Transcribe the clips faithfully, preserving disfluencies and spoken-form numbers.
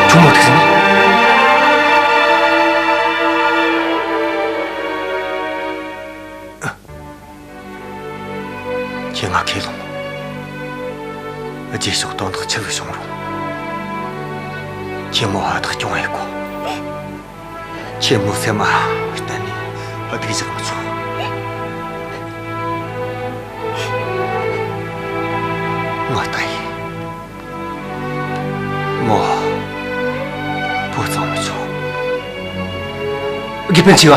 གྲོགས་མོ་ཐུག་སོང་། ཁྱེད་ང་ཁས་ལོངས། རྗེས་ཕྱོགས་དོན་དག་ཆི་ཟིག་བྱུང་རུང་། ཁྱེད་མོ་ཧ་ཐག་སྐྱོང་ཡེ་དགོ། ཁྱེད་མོ་སེམས་མ་གཏན་ནས་སྡུག་བཞག་མི་ཆོག། ང་ལྟ་ཡིན། མོ། བུ་གཙང་མི་ཆོག། དགེ་སྤུན་ཆེ་བ།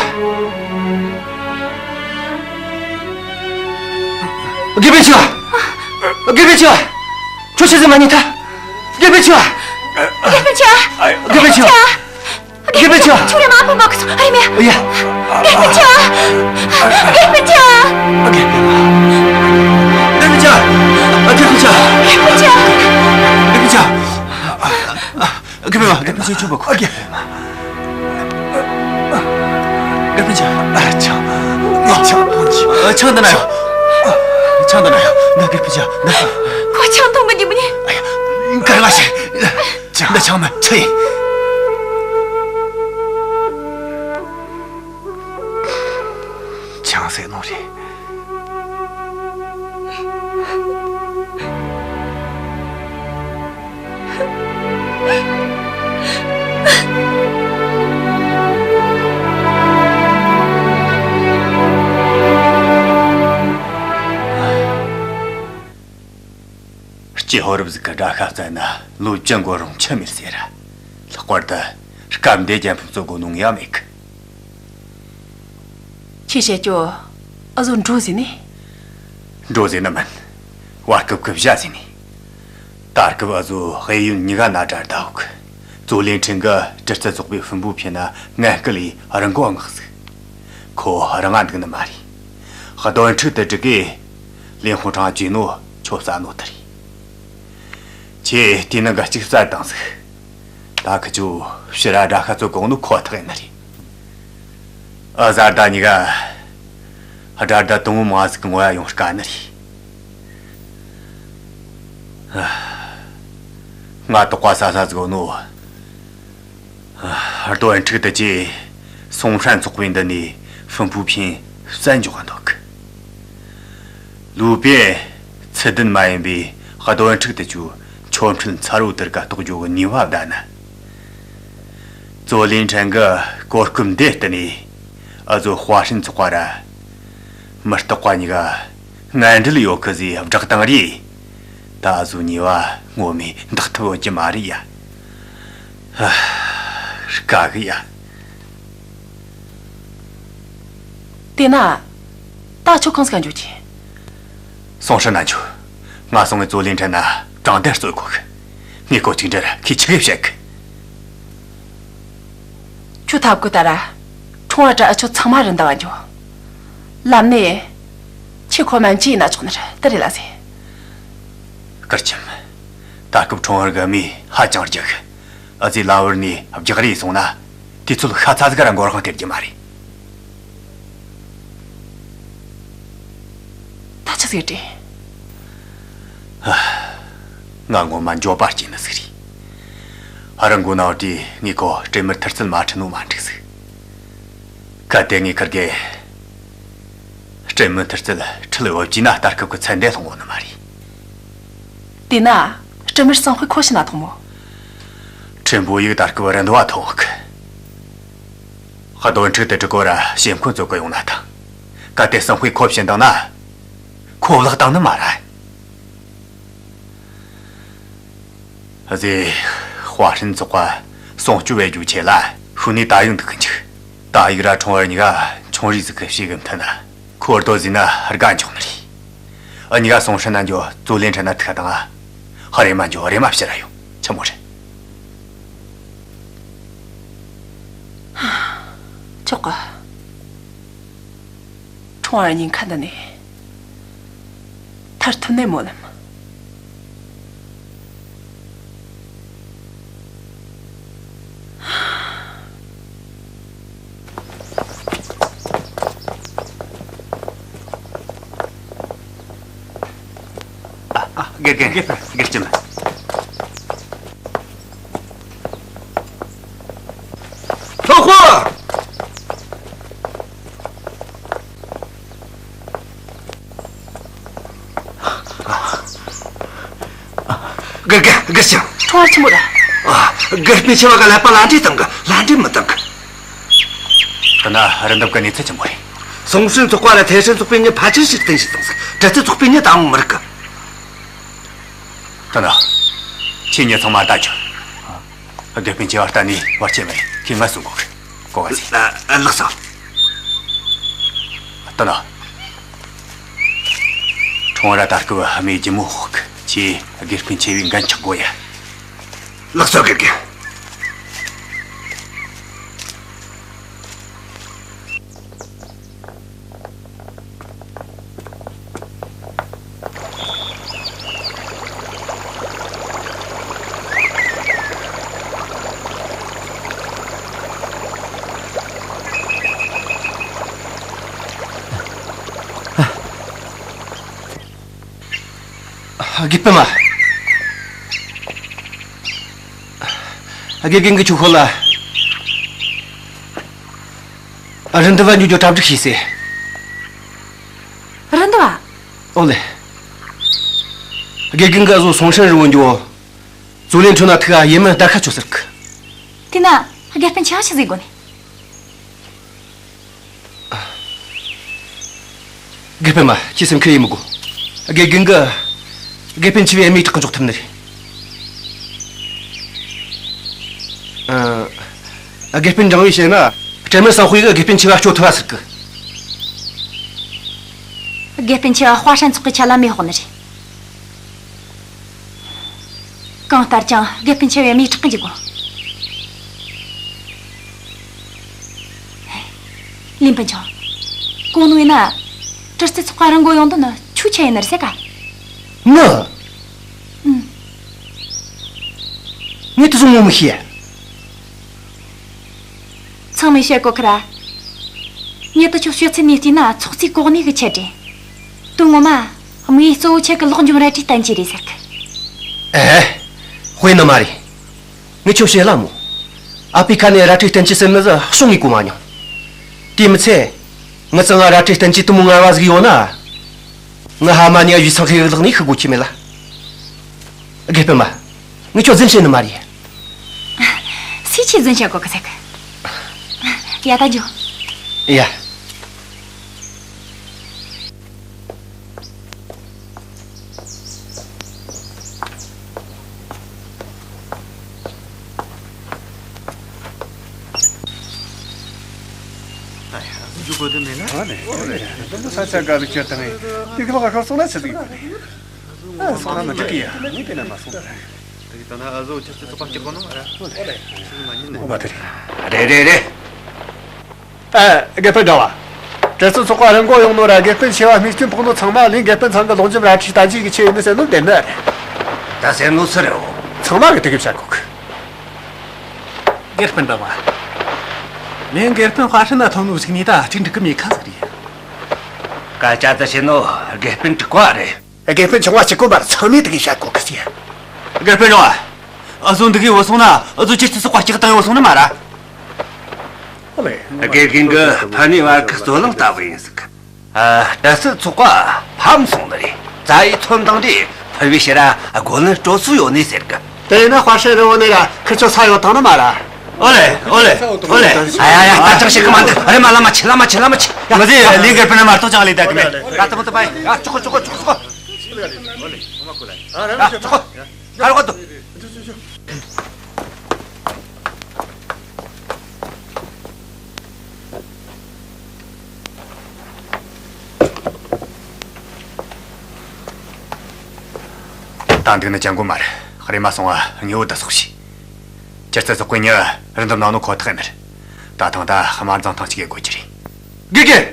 དགེ་སྤུན་ཆེ་བ། དགེ་སྤུན་ཆེ་བ། ཁྱོད་ཆི་ཟིག་མ་ཉན་ཐལ། དགེ་སྤུན་ཆེ་བ། དགེ་སྤུན་ཆེ་བ། དགེ་སྤུན་ཆེ་བ། དགེ་སྤུན་ཆེ་བ། ཁྱོད་རེ་མ་ཕོ་མ་གི་སོང་ཨ་རེ་མེ། ཡ། དགེ་སྤུན་ཆེ་བ། དགེ་སྤུན་ཆེ་བ། དགེ་སྤུན་ཆེ་བ། དགེ་སྤུན་ཆེ་བ། དགེ་སྤུན་ཆེ་བ། དགེ་སྤུན་ཆེ་བ། དགེ་སྤུན་པ། དགེ་སྤུན་ཆེ་ཆུ་བ་ཁོ། དགེ་སྤུན་ཆེ། ཨ། ཆང་། ངས་ཆང་འཐུང་ཆི། ཨ། ཆང་འདི་ན་ཡོད། ཆང་འདི་ན་ཡོད། ན་དགེ་སྤུན་ཆེ། ན། ཁོ་ཆང་འཐུང་གི་འདུག་མིན། ཨ་ཡ། གར་མ་བྱེད། ཆང་འདི་ཆང་མིན་ཆུ་ཡིན། ཆང་ཟེར་ནོ་རེད། སྐྱེས་ཕོ་རབ་ཟིག་གི་དགྲ་ཤ་བཙལ་ན་ལོ་བཅུ་འགོར་རུང་འཆི་མེད་ཟེར། ལྷག་པར་དུ་སྐབས་འདིའི་རྒྱལ་ཕམ་གཙོ་དགོས་ནོ་ཡང་མེད་གི། ཁྱེད་བཤད་རྒྱུ་ཨ་ཟོ་འགྲོ་ཟེར་ནི། འགྲོ་ཟེར་ནི་མིན། བར་སྐབས་ཀྱི་བཞག་ཟེར་ནི། ད་སྐབས་ཨ་ཟོ་གཡས་གཡོན་གཉིས་ཀ་ན་དགྲ་ཟླ་བོ་གི། ཙོ་ལིན་ཁྲིན་གི་གྲི་རྩལ་བཙོག་པའི་ཧྥུན་པུ་ཕིན་ན་ངན་སྐུལ་ཡིས་རི་མགོ་མངགས་ཟིག། ཁོ་རང་ང་འདུག་ནི་མ་རེད། རྡོ་འཁྲུག་དེ་དྲུག་གིས་ལིན་ཧུང་ཁྲང་བརྗེས་ནོ་ཁྱོད་བསད་ནོ་དེ་རེད། ཁྱེད་དེའི་ནང་གི་གཅིག་བསད་བཏང་ཟིག། ད་ཁི་ཆོ་ཕྱིར་ར་དགྲ་ཤ་རྩོད་དགོས་ནོ་ཁོ་ཐག་ཡིན་ནི་རེད། ཨ་བཟའ་ཟླ་གཉིས་ཀ་དགྲ་ཟླ་དུང་མོ་མ་ཟིག་གི་ངོ་ཡ་ཡོང་དཀའ་ནི་རེད། ང་དོགས་པ་ཟ་ས་ཟིག་ཡོད་ནོ། རྡོ་འཁྲུག་དེ་ཀྱིས་སུང་ཧྲན་ཚོགས་པའི་མདུན་ནས་ཧྥུན་པུ་ཕིན་བསད་འཇོག་ག་འདུག་གི། ལུའུ་པེ་ཚུལ་ལྡན་མ་ཡིན་པའི་རྡོ་འཁྲུག་དེ་ཆོ་ཆོ་འཕྲུལ་མཚར་བོ་དེར་ག་རྟོགས་རྒྱུ་གི་ནུས་པ་ལྡན་ནི། ཙོ་ལིན་ཁྲན་གི་གོ་སྐབས་འདི་བསྟུན་ནས་ཨ་ཟོ་ཧྭ་ཧྲན་ཚོགས་པ་ར་མི་རྟག་པ་གཉིས་ཀ་ངན་འབྲེལ་ཡོད་གི་ཟེ་བསྒྲགས་བཏང་རེད། ད་ཨ་ཟོ་ཉེས་པ་ངོ་མས་འདག་ཐུབ་ཡོད་ཀྱི་མ་རེད་ཡ། ཧ། དཀའ་གི་ཡ། དེ་ན། ད་ཁྱོད་གང་ཟིག་ག་འགྱོ་རྒྱུ། སུང་ཧྲན་ན་འགྱོ། ང་སོང་ངས་ཙོ་ལིན་ཁྲན་ན་དྲང་བདེན་རྩོད་དགོས་གི། ངས་ཁོ་གཅིག་འདྲ་ར་ཁོས་ཆི་གེ་བཤད་གི། ཁྱོད་ཐབས་གི་ད་ར། ཁྲུང་བ་དྲ་ཨ་ཆོ་ཚང་མ་རི་འདབ་བ་འགྱོ། ལམ་ནས། ཁྱེད་ཁོ་མན་ཅི་ཡིན་ན་ཆོག་ནི་རེད་དེ་རེད་ལ་ཟེ། སྐར་ཆེམ། ད་སྐབས་ཁྲུང་བར་གི་མི་ཧ་ཅང་རྒྱུག་གི། ཨ་ཙི་ལ་བར་ནས་རྒྱག་རེས་སོང་ན། དུས་ཚོད་ཤ་ཚ་ཟིག་ར་འགོར་དབང་སྟེར་རྒྱུ་མ་རེད། ད་ཆི་ཟིག་དྲན། ང་ངོ་མ་འགྱོད་པ་སྐྱེས་ནི་ཟིག་རེད། ཨ་རི་མགོ་ནང་བྲིས་ངས་ཁོ་སྤྲིན་མི་ཐུར་རྩལ་མ་ཁྲིད་ནོ་མ་འགྲིག་ཟིག། གལ་ཏེ་ངས་ཁུར་གེ། སྤྲིན་མི་ཐུར་རྩལ་ཁྲིད་ཡོད་ཀྱི་ན་ལྟར་སྐབས་ཀྱི་ཚད་འདས་ལྷུང་བོ་ནི་མ་རེད། དེ་ན། སྤྲིན་མི་གཙང་དཔེ་ཁོ་ཤི་ན་ཐོང་མོ། ཁྲིན་པོ་ཡིག་ལྟར་སྐབས་རིན་དུ་བ་ཐོང་གི། རྡོ་འཁྲུག་དེ་དྲུག་གོ་ར་ཞེམ་ཁོ་ཚོ་གི་ཡོང་ན་ཐང་། གལ་ཏེ་གཙང་དཔེ་ཁོ་བྱིན་བཏང་ན། ཁོ་བརླག་བཏང་ནི་མ་རེད། ཨ་ཟེ། ཧྭ་ཧྲན་ཚོགས་པ་སྲུང་སྐྱོབ་བྱེད་རྒྱུའི་ཆེད་ལ་ཤུལ་ནས་ད་ཡིག་འདུག་གི་འཇུག། ད་ཡིག་ར་ཁྲུང་བར་གཉིས་ཀ་ཆུང་རིས་ཟིག་གི་ཞིག་གི་མཐུན་ན་ཁོ་རྡོ་ཟིན་ན་དགའ་འཇོག་ནི་རེད། ཨ་གཉིས་ཀ་སུང་ཧྲན་ན་འགྱོ། ཙོ་ལིན་ཁྲན་ན་ཐུག་དང་། ཧ་རེ་མ་འགྱོ་རེ་མ་ཕྱིར་ར་ཡོང་ཆི་མོ་རེད། ཆོག་གི། ཁྲུང་བར་ཉིན་ཁ་འདི་ནས་ཐར་ཐུབ་ནས་སྨོན་ལམ། ཨ། ཨ། དགེ་རྒན། དགེ་རྒན། དགེ་ལྕམ། ཨོ་ཧོ། དགེ་རྒན། དགེ་ཞང་། ཁྲོ་བ་ཆེན་པོ་རེད། ཨ། དགེ་སྤུན་ཆེ་བ་ག་ལད་པ་ལ་འདྲི་བཏང་གི། ལ་འདྲི་མི་བཏང་གི། དེ་ན་རི་འདབས་ཀྱི་གནས་ཚུལ་ཆེན་པོ་རེད། སུང་ཧྲན་ཚོགས་པ་ལ་ཐེ་ཧྲན་ཚོགས་པས་མྱི་ཕལ་ཆེར་ཞིག་བསྟེན་བཞིན་བཏང་ཟིག། གྲི་རྩལ་ཚོགས་པས་མྱི་ད་འོང་མི་རིག་གི། དེ་ན། ཁྱེད་མྱི་ཚང་མ་ལྟ་རྒྱུ། དགེ་སྤུན་ཆེ་བ་ལྟ་ནས་བར་ཆད་མེད། ཁྱེད་ང་གསོད་དགོས་གི། གོ་བ་ཟིན། ཨ། ཨ། ལགས་སོ། ལྟ་ན། ཁྲོང་ར་དར་སྐུ་བ་ཧ་མའི་རྒྱུ་མོ་ཧོག་གི། ཁྱེད་དགེ་སྤུན་ཆེ་བའི་འགན་ཆགས་དགོས་ཡ། ལགས་སོ། དགེ་རྒན། དགེ་སྤུན་མ། དགེ་རྒན་གྱིས་ཁྱོད་ཤོད་ལ། རི་འདབས་བ་འགྱོ་རྒྱུ་གྲ་སྒྲིག་བྱོས་ཟེར། རི་འདབས་བ། ཨོ་ལེ། དགེ་རྒན་གྱིས་ཨ་ཟོ་སུང་ཧྲན་རི་བོ་འགྱོ། ཙུའུ་ལིན་ཁྲུན་ན་ཐུག་ག་ཡེ་མི་བརྡར་ཁ་ཆོད་ཟེར་གི། དེ་ན་དགེ་སྤུན་ཆེ་བ་ཆི་ཟིག་དགོས་ནི། དགེ་སྤུན་མ། ཁྱེད་སེམས་ཁུར་ཡེ་མི་དགོས། དགེ་རྒན་གྱིས་དགེ་སྤུན་ཆེ་བའི་མིག་ཐག་གི་འཇོག་ཐུབ་ནི་རེད། ཨ། དགེ་སྤུན་ཀྲང་ཝེས་བཤད་ན། སྤྲེལ་མི་སང་ཧུའེ་གིས་དགེ་སྤུན་ཆེ་བ་སྐྱོབ་ཐུབ་པ་ཟེར་གི། དགེ་སྤུན་ཆེ་བ་ཧྭ་ཧྲན་ཚོགས་ཀྱི་ཆ་ལ་མེ་ཕོག་ནི་རེད། གང་ལྟར་ཀྱང་དགེ་སྤུན་ཆེ་བའི་མིག་ཕྲག་གི་འཇུག་གོ། ལིན་སྤུན་ཆུང་། གོ་ནོ་ཡིན་ན། གྲི་རྩལ་ཚོགས་པ་རང་མགོ་ཡོང་དོན་ནི་ཁྱོད་ཆ་ཡིན་ནི་རེད་ཟེར་ག། ངི། ཨུམ། ངས་དེ་ཚོ་ངོ་མི་ཤེས། ཚང་མས་བཤད་གོ་ཁི་ར། ངས་ད་ཁྱོད་ཤོད་ཚེ་ནས་བལྟས་ན་ཚོགས་གཙོའི་གོ་གནས་ཀྱི་ཆེད་རེད། དོན་ངོ་མ། དམིགས་ཡུལ་གཙོ་བོ་ཁྱེད་ཀྱི་ལོག་འཇོམས་རལ་གྲིའི་བསྟན་བཅོས་རེད་ཟེར་གི། ཨེ། དཔེ་ནི་མ་རེད། ངས་ཁྱོད་བཤད་ལ་མོ། ཨ་ཕའི་ཁ་ནས་རལ་གྲིའི་བསྟན་བཅོས་ཟེར་ནི་ཟིག་གསུང་ངས་གོ་མ་མྱོང་། དེ་མི་ཚད། ངི་ཚང་ང་རལ་གྲིའི་བསྟན་བཅོས་དེ་མོ་ངར་བ་ཟིག་ཡོད་ན། ངི་ཧ་མ་ནི་ཨ་ཡུས་ཚང་ཁའི་ལག་ནས་ཤི་དགོས་ཀྱི་མེད་ལ། དགེ་སྤུན་མ། ངས་ཁྱོད་རྫུན་བཤད་ནི་མ་རེད། སུས་ཁྱོད་རྫུན་བཤད་གོ་གི་ཟེར་གི། ཡ་ད་འགྱོ། ཡ། འཇུག་དགོས་དོན་མེད་ན། ཨ་ནི། འདི་མོ་ས་ཆ་དགའ་ལུགས་ཁྱེར་དང་། དེ་གི་ལོག་ཤོར་སོང་ན་ཆི་ཟིག་ཡོད་ནི། ཨ། སོང་ན་མི་འགྲིག་གི་ཡ། ངས་དེ་ན་མ་སོང་། དེ་གི་ད་ན་ཨ་ཟོ་ཆུ་ཚོད་ཚོགས་པ་སྐྱིད་གོ་ནོ་ར། ཨོ་ལེ། ཨོ་ལེ། ཨོ་མ་དེ་རེད། རེད་རེད་རེད། ཨ། དགེ་སྤུན་ཀྲང་ཝེ། གྲི་རྩལ་ཚོགས་པ་རང་མགོ་ཡོང་ནོ་ར་དགེ་སྤུན་ཆེ་བ་མིག་སྐྱོན་ཕོག་ནོ་ཚང་མ་ལིན་དགེ་སྤུན་ཚང་གི་ལོག་འཇོམས་རལ་གྲིའི་བསྟན་བཅོས་ཀྱི་ཆེད་ཡིན་ནི་ཟེར་ནོ་བདེན་ནི་རེད། ད་ཟེར་ནོ་སུ་རེད་འོ། ཚང་མ་གིས་དེ་གི་བཤད་གོ་གི། དགེ་སྤུན་ཀྲང་ཝེ། ལིན་དགེ་སྤུན་ཧྭ་ཧྲན་ན་ཐོན་ནོ་ཟིག་ནི་ད་ཅིག་འགྲིག་གི་མེད་ཁ་ཟིག་རེད། སྐད་ཆ་དེ་བཤད་ནོ་དགེ་སྤུན་དྲུག་པ་རེད། དགེ་སྤུན་ཆུང་བ་གཅིག་པོ་མ་རེད། ཚང་མས་དེ་གི་བཤད་གོ་གི་ཟེར། དགེ་སྤུན་ཀྲང་ཝེ། ཨ་ཟོ་འདི་གི་བུད་སོང་ན་ཨ་ཟོ་ཆུ་ཚོད་ཚོགས་པ་སྐྱིད་གཏོང་བུད་སོང་ནི་མ་ར། དགེ་རྒན་གྱིས་ཕ་ནས་བར་གི་རྩོད་གླེང་ལྟ་བུ་ཡིན་ཟིག། ཨ། གྲི་རྩལ་ཚོགས་པ་ཕམ་སོང་ནི་རེད། རྩ་ཡི་ཚོན་མདངས་རེད། ཕུལ་བའི་ཕྱིར་ར་རྒོལ་ལན་སྤྲོད་སྲོལ་ཡོད་ནི་ཟེར་གི། དེ་ཡིན་ན་ཧྭ་ཧྲན་རི་བོ་ནས་ར་ཁི་ཆོ་ས་ཡོད་དང་ནི་མ་ར། ཨོ་ལེ། ཨོ་ལེ། ཨོ་ལེ། ཨ་ཡ་ཡ། ད་ཅང་བཤད་གི་མ་འདུག། རེ་མ་ལ་མ་ཆི་ལ་མ་ཆི་ལ་མ་ཆི། ཡ། མི་ཟེར། ལིན་དགེ་སྤུན་ན་མ་གཏོགས་ཅང་ལས་ད་གི་མེད། ད་ད་མོ་ད་པ་ཡ། ཆོག་གོ་ཆོག་གོ་ཆོག་གོ། ཡ། ཆོག་གོ། ཁ་རོག་ཏུ། ད་འདུག་ན་ཅང་གོ་མ་རེད། རེམ་མ་སོང་བ་ངེས་པོ་ད་སོགས་ཤིག། ཅི་རྩ་ཚོགས་པའི་མྱི་རི་འདབས་ནང་ནོ་ཁོ་ཐག་ཡིན་ནི་རེད། ད་ཐེངས་ད་དམར་མཛངས་ཐང་ཅིག་གི་དགོས་ཀྱི་རེད། དགེ་རྒན།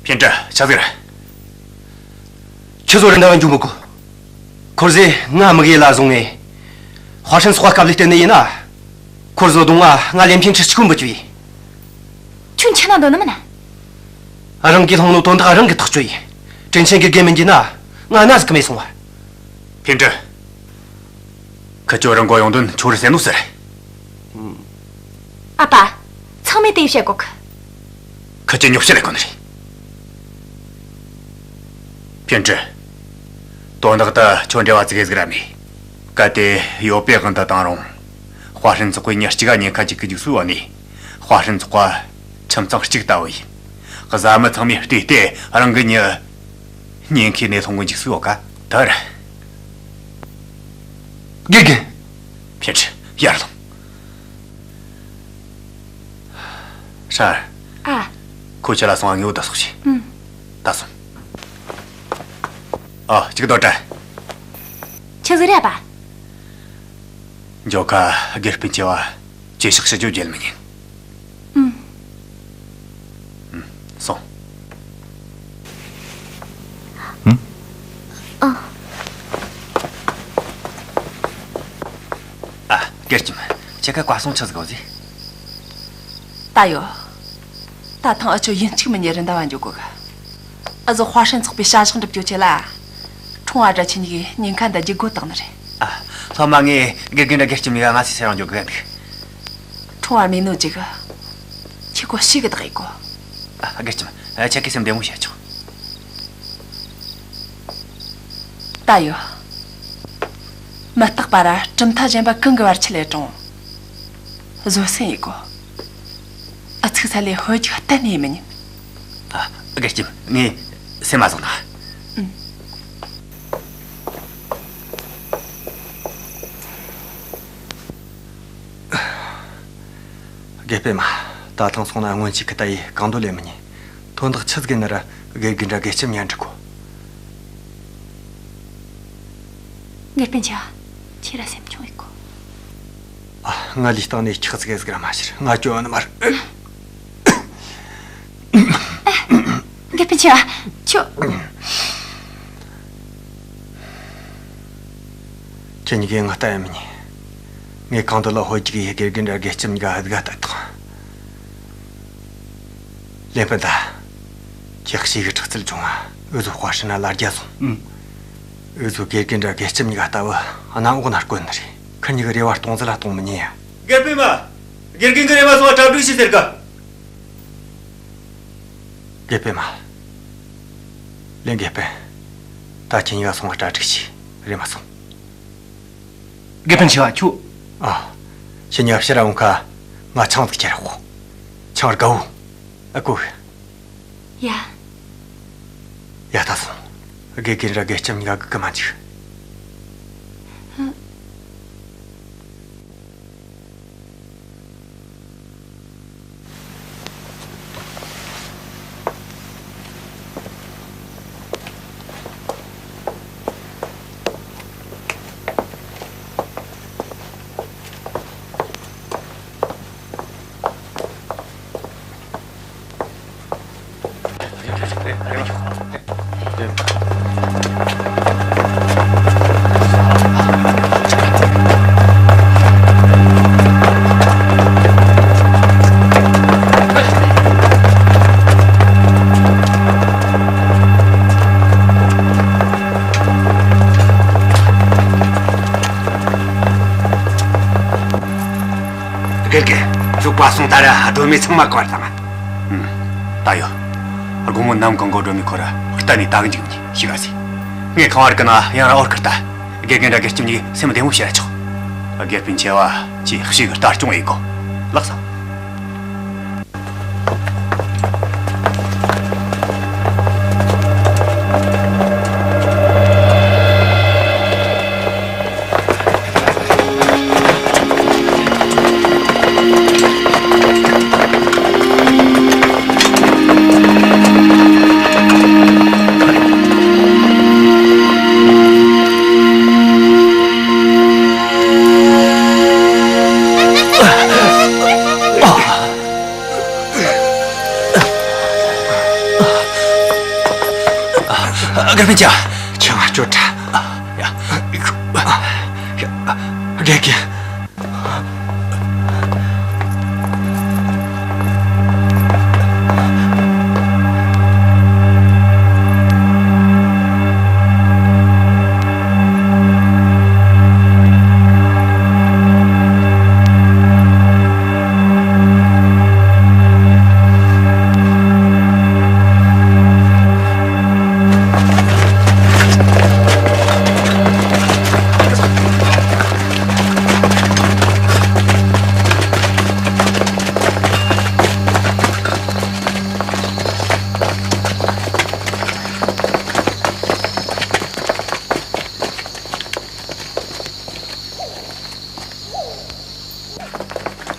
ཕིན་ཀྲི། ཆི་ཟིག་རེད། ཁྱེད་ཚོ་རི་འདབས་འགྱོ་མི་དགོས། ཁོར་ཟེ་ང་མི་དགེ་ལ་བཟུང་ངེ། ཧྭ་ཧྲན་ཚོགས་པ་སྐབས་ལས་བརྟེན་ནི་ཡིན་ན། ཁོར་ཟོ་གདོང་ང་ང་ལེན་ཕིན་ཁྲི་གཅིག་པུ་འབུད་རྒྱུ་ཡིན། ཁྱོད་འཆི་ན་འདོད་ནི་མིན་ན། རང་གིས་བླངས་ནོ་དོན་དག་རང་གིས་ཐག་གཅོད་ཡིན། དྲིན་ཆེན་གྱི་དགེ་མིན་གྱི་ན་ང་ན་ཟིག་གི་མེད་སོང་བ། ཕིན་ཀྲི། ཁི་ཆོ་རང་མགོ་ཡོང་དོན་ཁྱོད་རི་ཟེར་ནོ་ཟེར། ཨ་ཕ། ཚང་མས་དེ་བཤད་གོ་གི། ཁི་ཆོས་ཉོག་བཤད་ལས་གོ་ནི་རེད། ཕིན་ཀྲི། དོན་དག་ད་ཁྱོད་འབྲེལ་བ་ཙིག་གེ་ཟིག་ར་མེད། གལ་ཏེ་ཡོད་པའི་དབང་དུ་བཏང་རུང་། ཧྭ་ཧྲན་ཚོགས་པའི་མྱི་གཅིག་ག་ཉེན་ཁ་ཅིག་གི་འཇུག་སྲོལ་ཡོད་ནི། ཧྭ་ཧྲན་ཚོགས་པ་ཁྱིམ་ཚང་གཅིག་ལྟ་བུ་ཡིན། བཟའ་མི་ཚང་མས་བལྟས་ཏེ་རང་གི་མྱི་ཉེན་ཁའི་གནས་ལྷུང་གི་འཇུག་སྲོལ་ཡོད་ཀ། ད་ར། དགེ་རྒན། ཕིན་ཀྲི། ཡར་ལོངས། ཧྲན། ཨ། ཁོ་ཁྱེད་ལ་སོང་ངས་འུ་ད་སོགས་བྱེད། ཨུམ། ད་སོང་། ཨ། གཅིག་རྡོ་དྲ། ཆི་ཟིག་རེད་པ། མགྱོགས་ཁ་དགེ་སྤུན་ཆེ་བ་ཅི་ཞིག་ཞུ་རྒྱུ་བརྗེད་མི་ཉན། ཨུམ། ཨུམ། སོང་། ཨུམ། ཨ། ཨ། སྐད་ཅིག་མ། ཁྱེད་ཀ་བཀའ་གསུང་ཆི་ཟིག་གོ་ཟིག། ད་ཡོ། ད་ཐེངས་ཨ་ཆོ་ཡིན་གཅིག་མིན་གཉིས་རི་འདབས་བ་འཇོག་གོ་གི། ཨ་ཟོ་ཧྭ་ཧྲན་ཚོགས་པའི་བྱ་གཞག་འགྲུབ་རྒྱུ་ཆེད་ལ། ཁྲུང་ཨ་དྲ་ཆེ་གཉིས་ཀྱི་ཉེན་ཁ་འདི་འཇིགས་སྒོ་བཏང་ནི་རེད། ཨ། སློབ་མ་ངས་དགེ་རྒན་དྲ་དགེ་ལྕམ་གཉིས་ཀ་ང་སི་སེ་རང་འཇོག་གི་འདུག། ཁྲུང་ཨ་མེད་ནོ་ཅིག་གི། ཁྱེད་ཀོ་ཤི་གི་བདག་ཡིན་གོ། ཨ། དགེ་ལྕམ། ཨ། ཁྱེད་ཀྱི་སེམས་བདེ་མོ་བྱས་ཆོག། ད་ཡོ། མི་རྟག་པ་ར་གྲུབ་མཐའ་གཞན་པ་གང་གི་བར་ཆད་ལས་གྲོང་། བཟོད་སེམས་ཡིན་གོ། ཨ་ཚིག་ས་ལས་ཧོལ་རྒྱུག་གཏན་ནས་ཡིན་མི་ཉན། ཨ། དགེ་ལྕམ། ངས་སེམས་མ་བཟང་ན། ཨུམ། དགེ་སྤུན་མ། ད་ཐེངས་སོང་ན་སྔོན་ཆད་ཀྱི་ལྟ་ཡི་གང་འདོད་ལས་མི་ཉན། དོན་དག་ཆི་ཟིག་ཡིན་ན་ར་དགེ་རྒན་དྲ་དགེ་ལྕམ་གཉིས་འགྲིག་གོ། དགེ་སྤུན་ཆེ་བ། ཁྱེད་ར་སེམས་ཆུང་ཡིན་གོ། ཨ། ང་ལུས་སྟེང་ནས་ཁྱག་ཙིག་ཟིག་ར་མ་ཤར། ང་སྐྱོ་ནི་མ་རེད། དགེ་སྤུན་ཆེ་བ། ཁྱོད། ཁྱེད་གཉིས་ཀས་ང་ལྟ་ཡ་མི་ཉན། ངས་གང་འདོད་ལ་ཧོལ་རྒྱུག་གི་དགེ་རྒན་དྲ་དགེ་ལྕམ་གཉིས་ཀ་ཧད་ག་ལྟ་དང་། ལེན་པ་ད། ཁྱེད་གཤིས་ཀྱི་དྲག་རྩལ་ཆུང་ང་། འུ་ཚོ་ཧྭ་ཧྲན་ན་ལ་རྒྱ་སོང་། ཨུ། འུ་ཚོ་དགེ་རྒན་དྲ་དགེ་ལྕམ་གཉིས་ཀ་ལྟ་བུ་གནམ་འོག་ན་བཀོད་ནི་རེད། ཁི་གཉིས་ཀྱི་རེ་བ་སྟོང་ཟད་ལ་གཏོང་མི་ཉན་ཡ། དགེ་སྤུན་མ། དགེ་རྒན་གྱིས་རེམ་མ་སོང་བ་གྲ་སྒྲིག་བྱོས་ཟེར་གི། དགེ་སྤུན་མ། ལེན། དགེ་སྤུན། ད་ཁྱེད་གཉིས་ཀ་སོང་བ་གྲ་སྒྲིག་བྱོས། རེམ་མ་སོང་། དགེ་སྤུན་ཆེ་བ་ཁྱོད། ཨ། ཁྱེད་གཉིས་ཕྱིར་ར་འོང་ཁ། ང་ཆང་ཟིག་ཁྱེར་ཡོང་། ཆང་དགའ་བོ། ཨ་ཁུ། ཡ། ཡ། ད་སོང་། དགེ་རྒན་དྲ་དགེ་ལྕམ་གཉིས་ཀ་སྒུག་གི་མ་འཇུག། དགེ་རྒན། ཁྱོད་བཀའ་གསུང་ལྟར་སྒྲོལ་མའི་ཚང་མ་བཀར་དང་། ཨུམ། ད་ཡོ། དགོང་མོ་ནམ་གང་གི་སྒྲོལ་མའི་འཁོར་གཏན་ནས་ད་གི་འཇུག་མི་ཤི་ག་ཟིག། ངས་ཁང་བར་གི་ན་ཡང་ར་འོར་ཁུར་ལྟ། དགེ་རྒན་དྲ་དགེ་ལྕམ་གཉིས་སེམས་བདེ་མོ་བྱས་ཆོག། དགེ་སྤུན་ཆེ་བ་ཅིག་གཤིས་ཀྱི་ལྟ་སྐྱོང་ཡེ་དགོ། ལགས་སོ། དགེ་སྤུན་ཆེ། ཁྱེད་ང་སྐྱོར་དྲ། ཡ། དགེ་རྒན།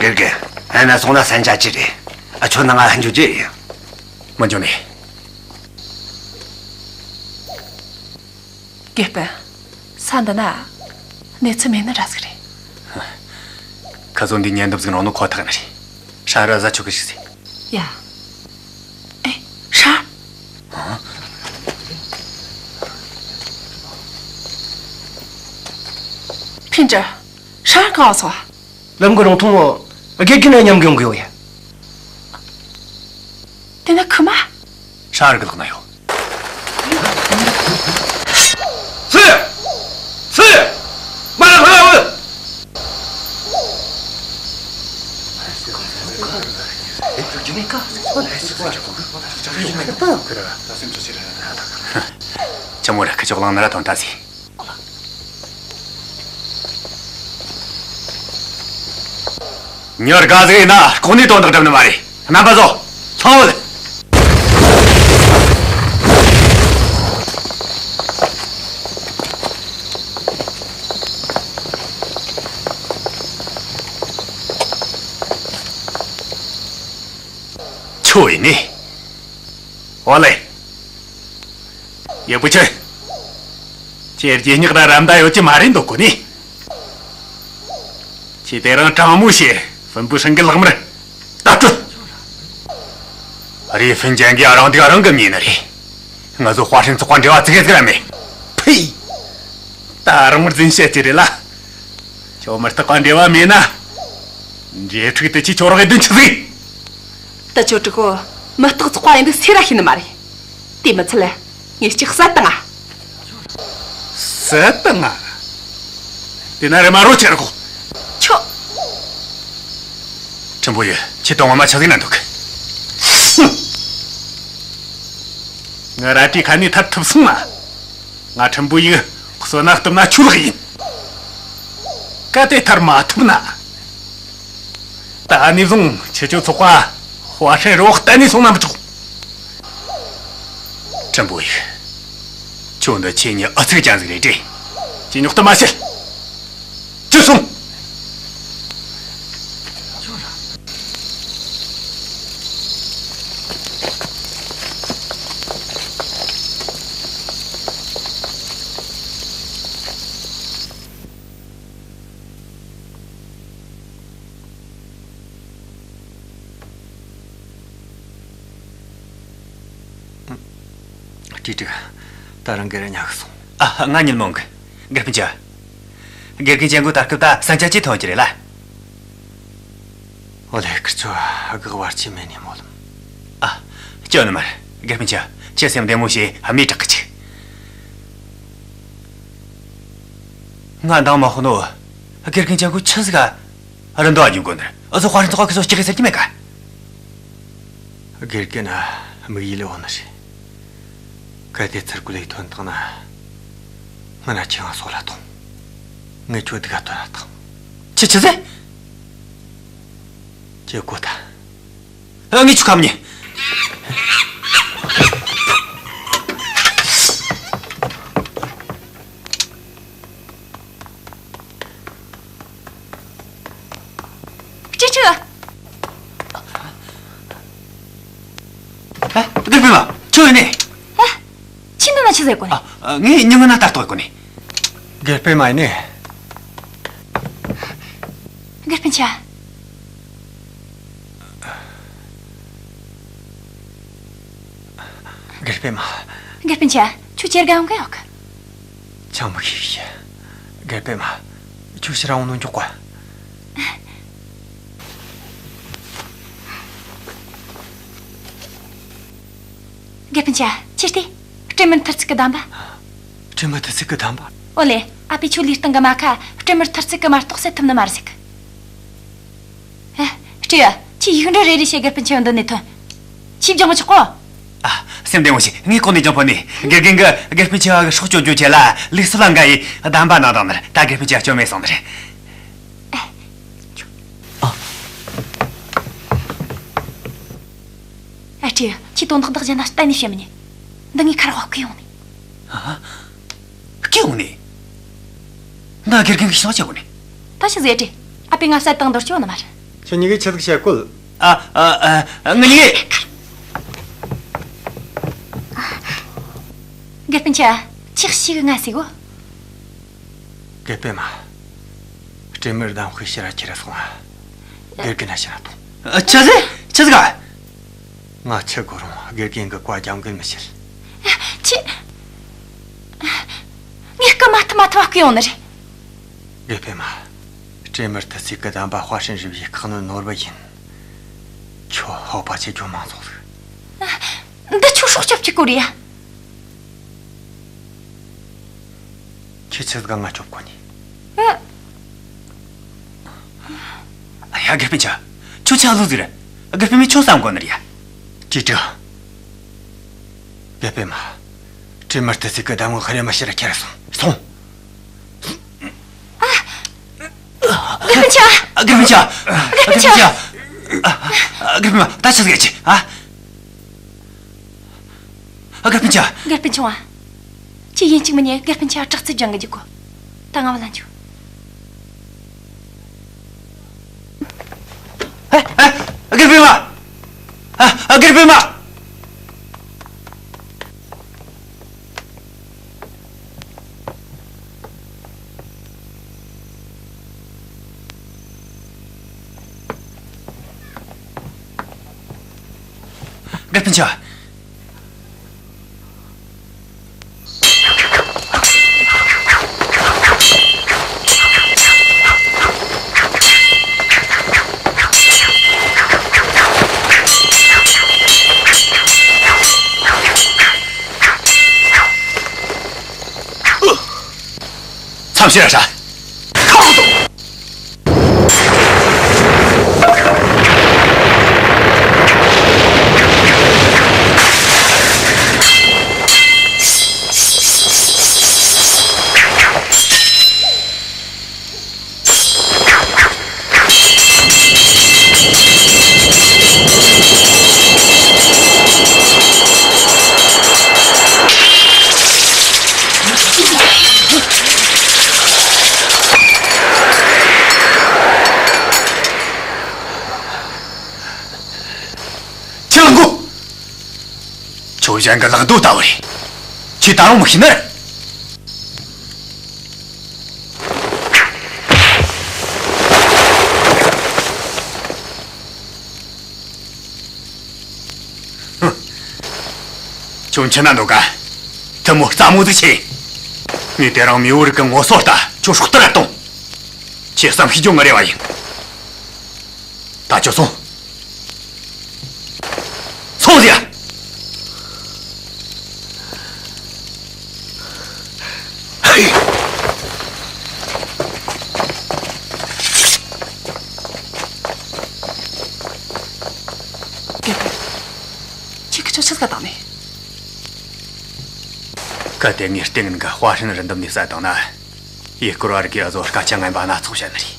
དགེ་རྒན། ཨ་ན་སོང་ན་ས་ཆ་ཅི་རེད། ཨ་ཁྱོད་ནང་ང་འཇུག་རྒྱུ་ཡིན། མི་འཇུག་ནས། དགེ་སྤུན། ས་འདི་ན་གནས་ཚུལ་མེད་ནི་ར་ཟིག་རེད། ཁ་སང་འདི་ཉེན་འདབས་ཟིག་རང་ནོ་ཁོ་ཐག་ནི་རེད། ཧྲ་ར་ཟ་ཆོག་གི་ཞིག་ཟེ། ཡ། ཨེ། ཧྲ། ཧ། ཕིན་ཀྲི། ཧྲ་གང་སོང་། ལམ་གྱི་རོང་ཐུང་ངོ་། དགེ་རྒན་ནས་མཉམ་གི་ཡོང་གི་ཡོད་ཡ། དེ་ན་ཁུ་མ། ཧྲ་རི་གི་ལག་ན་ཡོད། སུ། སུ། མ་ལ་ཧ་ལ་འོ། ཆི་མོ་ར་ཁ་ཆོག་ལང་ན་ར་ཐོན་ཐ་སི། ཉོར་དགའ་ཟིག་ཡིན་ན་ཁོང་ནས་དོན་དག་སྒྲུབ་ནི་མ་རེད། རྣམ་པ་ཚོ། ལྷོང་བུད། ཁྱོད་ཡིན་ནི། ཨོ་ལེ། ཡག་པོ་བྱོས། ཁྱེད་རྗེས་སྙེག་དང་རམ་ད་ཡོད་ཀྱི་མ་རེད་འདུག་གོ་ནི། ཁྱེད་དེ་རིང་དྲང་མོ་བྱས་ཧྥུན་པུ་ཧྲེང་གི་ལག་དམར་ད་སྤྲོད། རེད། ཧྥུན་ཅན་གྱིས་རང་སྡུག་རང་གིས་ཉོས་ནི་རེད། ང་ཚོ་ཧྭ་ཧྲན་ཚོགས་པ་འབྲེལ་བ་ཙི་གེ་ཟིག་ར་མེད། ཕི། ད་རང་མར་འཛིན་བཤད་ཀྱི་རེད་ལ། ཁྱོད་མི་རྟག་པ་འབྲེལ་བ་མེད་ན། འབྲེལ་འདྲིས་དེ་ཁྱེད་ཁྱོད་རང་གི་དོན་ཆི་ཟིག་ད་ཁྱོད་ཀྲི་གོ། མི་རྟག་ཚོགས་པ་ཡིན་འདུག་སེ་ར་ཤེས་ནི་མ་རེད། དེ་མི་ཚད་ལ་ངས་ཅིག་བསད་བཏང་ང་། བསད་བཏང་ང་། དེ་ན་རེ་མ་རོ་ཆེ་ར་གོ། ཁྱོད། ཁྲིན་པོ་ཡི་ཁྱེད་དང་ངོ་མ་ཆ་ཟིག་ན་འདུག་ང་ར་ཏི་ཁ་ནས་ཐར་ཐུབ་སོང་ན། ང་ཁྲིན་པོ་ཡིག་གསོད་ན་གཏུབ་ན་ཆོས་ལག་ཡིན། གལ་ཏེ་ཐར་མ་ཐུབ་ན། ད་ནས་བཟུང་ཁྱེད་ཚོའི་ཚོགས་པ་ཧྭ་ཧྲན་རོགས་གཏན་ནས་སོང་ན་མི་ཆོག་ཁྲིན་པོ་ཡིག་ཁྱོད་འདི་ཁྱེད་ཉིད་ཨུ་ཚུགས་ཅན་ཟིག་རེད་དྲེ། ཁྱེད་ཉོག་ཏུ་མ་བཤད། ཅི་སོང་། ཀྲིག་ཀྲིག་ད་རང་གི་ར་ཉག་གི་སོང་། ཨ། ང་ཉིན་མོང་གི། དགེ་སྤུན་ཆ། དགེ་རྒན་ཅན་གོ་ད་སྐབས་ད་ས་ཆ་ཅི་ཐོན་གྱི་རེད་ལ། ཨོ་ལེ། ཁིར་ཚོ་དགག་བར་ཆད་མེད་ནས་མོ་ལམ། ཨ། སྐྱོན་ནི་མར། དགེ་སྤུན་ཆ། ཁྱེད་སེམས་བདེ་མོ་བྱས་མི་དྲག་གི་ཆུག་ང་འདང་མ་ཧོ་ནོ། དགེ་རྒན་ཅན་གོ་ཆི་ཟིག་ག་རི་འདོ་ཨ་རྒྱུ་གོ་ནར་ཨ་ཚོ་དཔའ་རིན་ཚོགས་ཁ་ཁི་ཚོ་སྐྱི་གི་ཟེར་གྱི་མེད་ག་དགེ་རྒན་ན་དམིགས་ཡུལ་ལས་འོང་ནི་རེད། གལ་ཏེ་ཚུར་རྒོལ་ལས་ཐོན་བཏང་ན། ང་ན་ཁྱེད་ང་སོགས་ལ་ཐོང་། ངས་ཁྱོད་སྡུག་ག་ཐོན་ན་ཐང་། ཆི་ཆི་ཟེར། ཁྱེད་གོ་ད། ཨ། ངས་ཆུ་ཁམ་ཉེ། ཅི་ཆུ། ཨ། དགེ་སྤུན་མ། ཁྱོད་ཡིན་ནི། ཨ། ཁྱི་འདི་ན་ཆི་ཟེར་གོ་ནི། ཨ། ངས་ཉིན་ངན་ན་ལྟ་རྟོག་གོ་ནི། དགེ་སྤུན་མ་ཡིན་ནི། དགེ་སྤུན་ཆ། དགེ་སྤུན་མ། དགེ་སྤུན་ཆ། ཁྱོད་ཁྱེར་ག་ཡོང་གི་ཡོད་གི། ཆང་མི་ཤེས་ཤེས། དགེ་སྤུན་མ། ཁྱོད་ཕྱིར་རང་ནོ་འཇོག་གོ། དགེ་སྤུན་ཆ། ཁྱེར་ཏེ། སྤྲིན་མི་ཐར་ཚིག་གི་གདམས་པ། སྤྲིན་མི་ཐར་ཚིག་གི་གདམས་པ། ཨོ་ལེ། ཨ་ཕས་ཁྱོད་ལུས་སྟེང་གི་རྨ་ཁ་སྤྲིན་མི་ཐར་ཚིག་གི་མ་གཏོགས་སེལ་ཐུབ་ནི་མ་རེད་ཟེར་གི། ཨ། སྤྲེའུ། ཁྱོས་ཡིག་འབྲུ་རེ་རེ་བྱས་དགེ་སྤུན་ཆེ་འདི་ནས་ཐོན། ཁྱོས་སྦྱང་མི་ཆོག་གོ། ཨ། སེམས་བདེ་མོ་བྱོས། ངས་གོང་ནས་སྦྱང་ཕོད་ནས། དགེ་རྒན་གྱིས་དགེ་སྤུན་ཆེ་བ་གི་སྲོག་སྐྱོབ་རྒྱུ་ཆེད་ལ་ལུགས་སྲོལ་ལ་འགལ་བའི་གདམས་པ་གནང་དང་ནི་རེད། ད་དགེ་སྤུན་ཆེ་བ་སྐྱོན་མེད་སོང་ནི་རེད། ཨ། སྤྲེའུ། ཁྱོས་དོན་དག་འདི་གཞན་ལ་གཏན་ནས་བཤད་མི་ཉན། འདི་ངའི་ཁ་རོག་བརྐུས་ཡོང་ནི། ཨ། བརྐུས་ཡོང་ནི། ད་དགེ་རྒན་གྱིས་བྱས་ནས་བྱས་ཡོང་ནི། ད་ཆི་ཟེར་དྲི། ཨ་ཕས་ང་བསད་བཏང་འདོད་སྐྱོ་ནི་མ་རེད། ཁྱེད་གཉིས་ཀས་ཆི་ཟིག་བཤད་གོ། ཨ་ཨ་ཨ། ངེད་གཉིས་ཀས། དགེ་སྤུན་ཆ། ཅིག་ཞིག་ང་ཟིག་གོ། དགེ་སྤུན་མ། སྤྲེལ་མི་རི་གདམས་ཤིག་ཕྱིར་ར་ཁྱེར་སོང་ང་། དགེ་རྒན་ན་ཕྱིར་ར་ཐོངས། ཨ། ཆི་ཟིག་ཆི་ཟིག་ག་ང་ཆི་གོ་རུང་དགེ་རྒན་གི་བཀའ་རྒྱབ་འགལ་མི་བྱེད། ཨ། ཁྱེད། ངས་སྐུ་མ་ཐུབ་མ་ཐུབ་བ་བསྐུལ་ཡོང་ནི་རེད། དགེ་སྤུན་མ། སྤྲེལ་མི་རི་དུ་ཚིག་གི་གདམས་པ་ཧྭ་ཧྲན་རི་བའི་ཁག་ནོར་ནོར་བུ་ཡིན། ཁྱོད་ཧོ་པ་ཆེ་རྒྱུ་མང་ཚོགས་ཟིག་འདི་ཁྱོད་སྲོག་སྐྱོབ་ཀྱི་སྐོར་ཡ། ཁྱེད་ཆི་ཟིག་ང་སྐྱོབ་གོ་ནི། ཨ། ཡ། དགེ་སྤུན་ཆ། ཁྱོད་ཆ་ལུག་ཟིག་རེད། དགེ་སྤུན་མས་ཁྱོད་བསམ་གོ་ནི་རེད་ཡ། ཅི་དྲི། དགེ་སྤུན་མ། སྤྲེལ་མི་རི་དུ་ཚིག་གི་གདམས་ངག་ཧ་རེ་མ་ཕྱིར་ར་ཁྱེར་སོང་། སོང་། དགེ་སྤུན་ཆ། དགེ་སྤུན་ཆ། དགེ་སྤུན་ཆ། དགེ་སྤུན་མ། ད་ཆི་ཟིག་ཡ་ཅི། ཨ། དགེ་སྤུན་ཆ། དགེ་སྤུན་ཆུང་བ། ཁྱེད་ཡིན་གཅིག་མིན་གཉིས་དགེ་སྤུན་ཆ་དྲག་རྩལ་སྦྱང་གི་འཇུག་གོ། ད་ང་བ་ལ་འཇུག་ཨ། ཨ། དགེ་སྤུན་མ། ཨ། དགེ་སྤུན་མ། དགེ་སྤུན་ཆ། མཚམས་བཞིར་ར་ཁ་བ་དོ། ཁྱེད་ལ་མགོ། ཁྱོད་གཞན་གྱི་ལག་རྡོ་ལྟ་བུ་རེད། ཁྱེད་ད་རུང་མི་ཤེས་ནི། ཁྱོད་འཆི་ན་འདོད་ག་ཐུ་མོ་རྩ་མོ་ཟིག་ཆེ། ངས་དེ་རིང་མེས་པོ་རིགས་ཀྱི་ངོ་སོ་ལྟ་ཁྱོད་སྲོག་ཐར་གཏོང་། ཁྱེད་བསམ་ཤེས་རྒྱུ་ངའི་རེ་བ་ཡིན། ད་ཁྱོད་སོང་། སོང་ཟེར། ཧེ། ཁྱེད་ཀྱིས་ཁྱོད་ཆི་ཟིག་བཏང་ནས། གལ་ཏེ་ངས་ལྟས་ངན་གྱི་ཧྭ་ཧྲན་རི་འདབས་ནས་བསད་བཏང་ན། ཡུལ་སྐོར་བ་རིགས་ཀྱིས་གཟོད་སྐད་ཆ་ངན་པ་སྣ་ཚོགས་བཤད་ནི་རེད།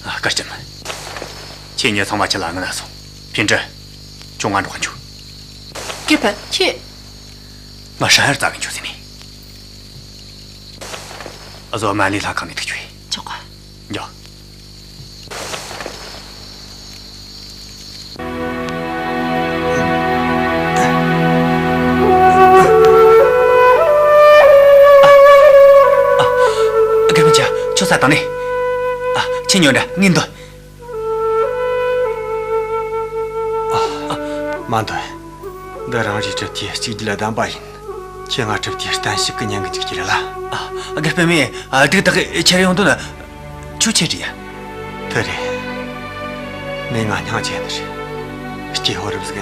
ཨ། སྐུ་ལྕམ། ཁྱེད་གཉིས་ཚང་མ་ཁྲིད་ལ་ངའི་ན་སོང་། ཕིན་ཀྲི། ཁྱོད་ང་འགྲོགས་འགྱོ། དགེ་སྤུན། ཁྱེད། ང་ཧྲན་ཡར་བཙལ་གི་འགྱོ་ཟེར་ནས། ཨ། བཟོ་མ་ལི་ལྷ་ཁང་ནས་ཐུག་ཆོག་གི། ཆོག་གི། འགྱོ། ཨ། དགེ་སྤུན་ཆ། ཁྱོད་བསད་བཏང་ནས། ཨ། ཁྱེད་ཉོན་དྲ་ངས་འདོན། ཨ། མ་འདོན། འདི་རང་རེའི་གྲུབ་མཐའི་གཅིག་སྒྲིལ་གདམས་པ་ཡིན། ཁྱེད་ང་གྲུབ་མཐའི་བརྟན་བཞུགས་ཀྱི་ཉན་གི་འཇུག་རྒྱུ་རེད་ལ། ཨ། དགེ་སྤུན་མས། ཨ། སྡུག་དག་གི་ཁྱེར་ཡོང་དོན་ཁྱོད་ཆེ་དྲིས་ཡ། དེ་རེད། མོས་ང་སྙིང་རྗེ་ནི་རེད། སྐྱེས་ཕོ་རབ་ཟིག་ན་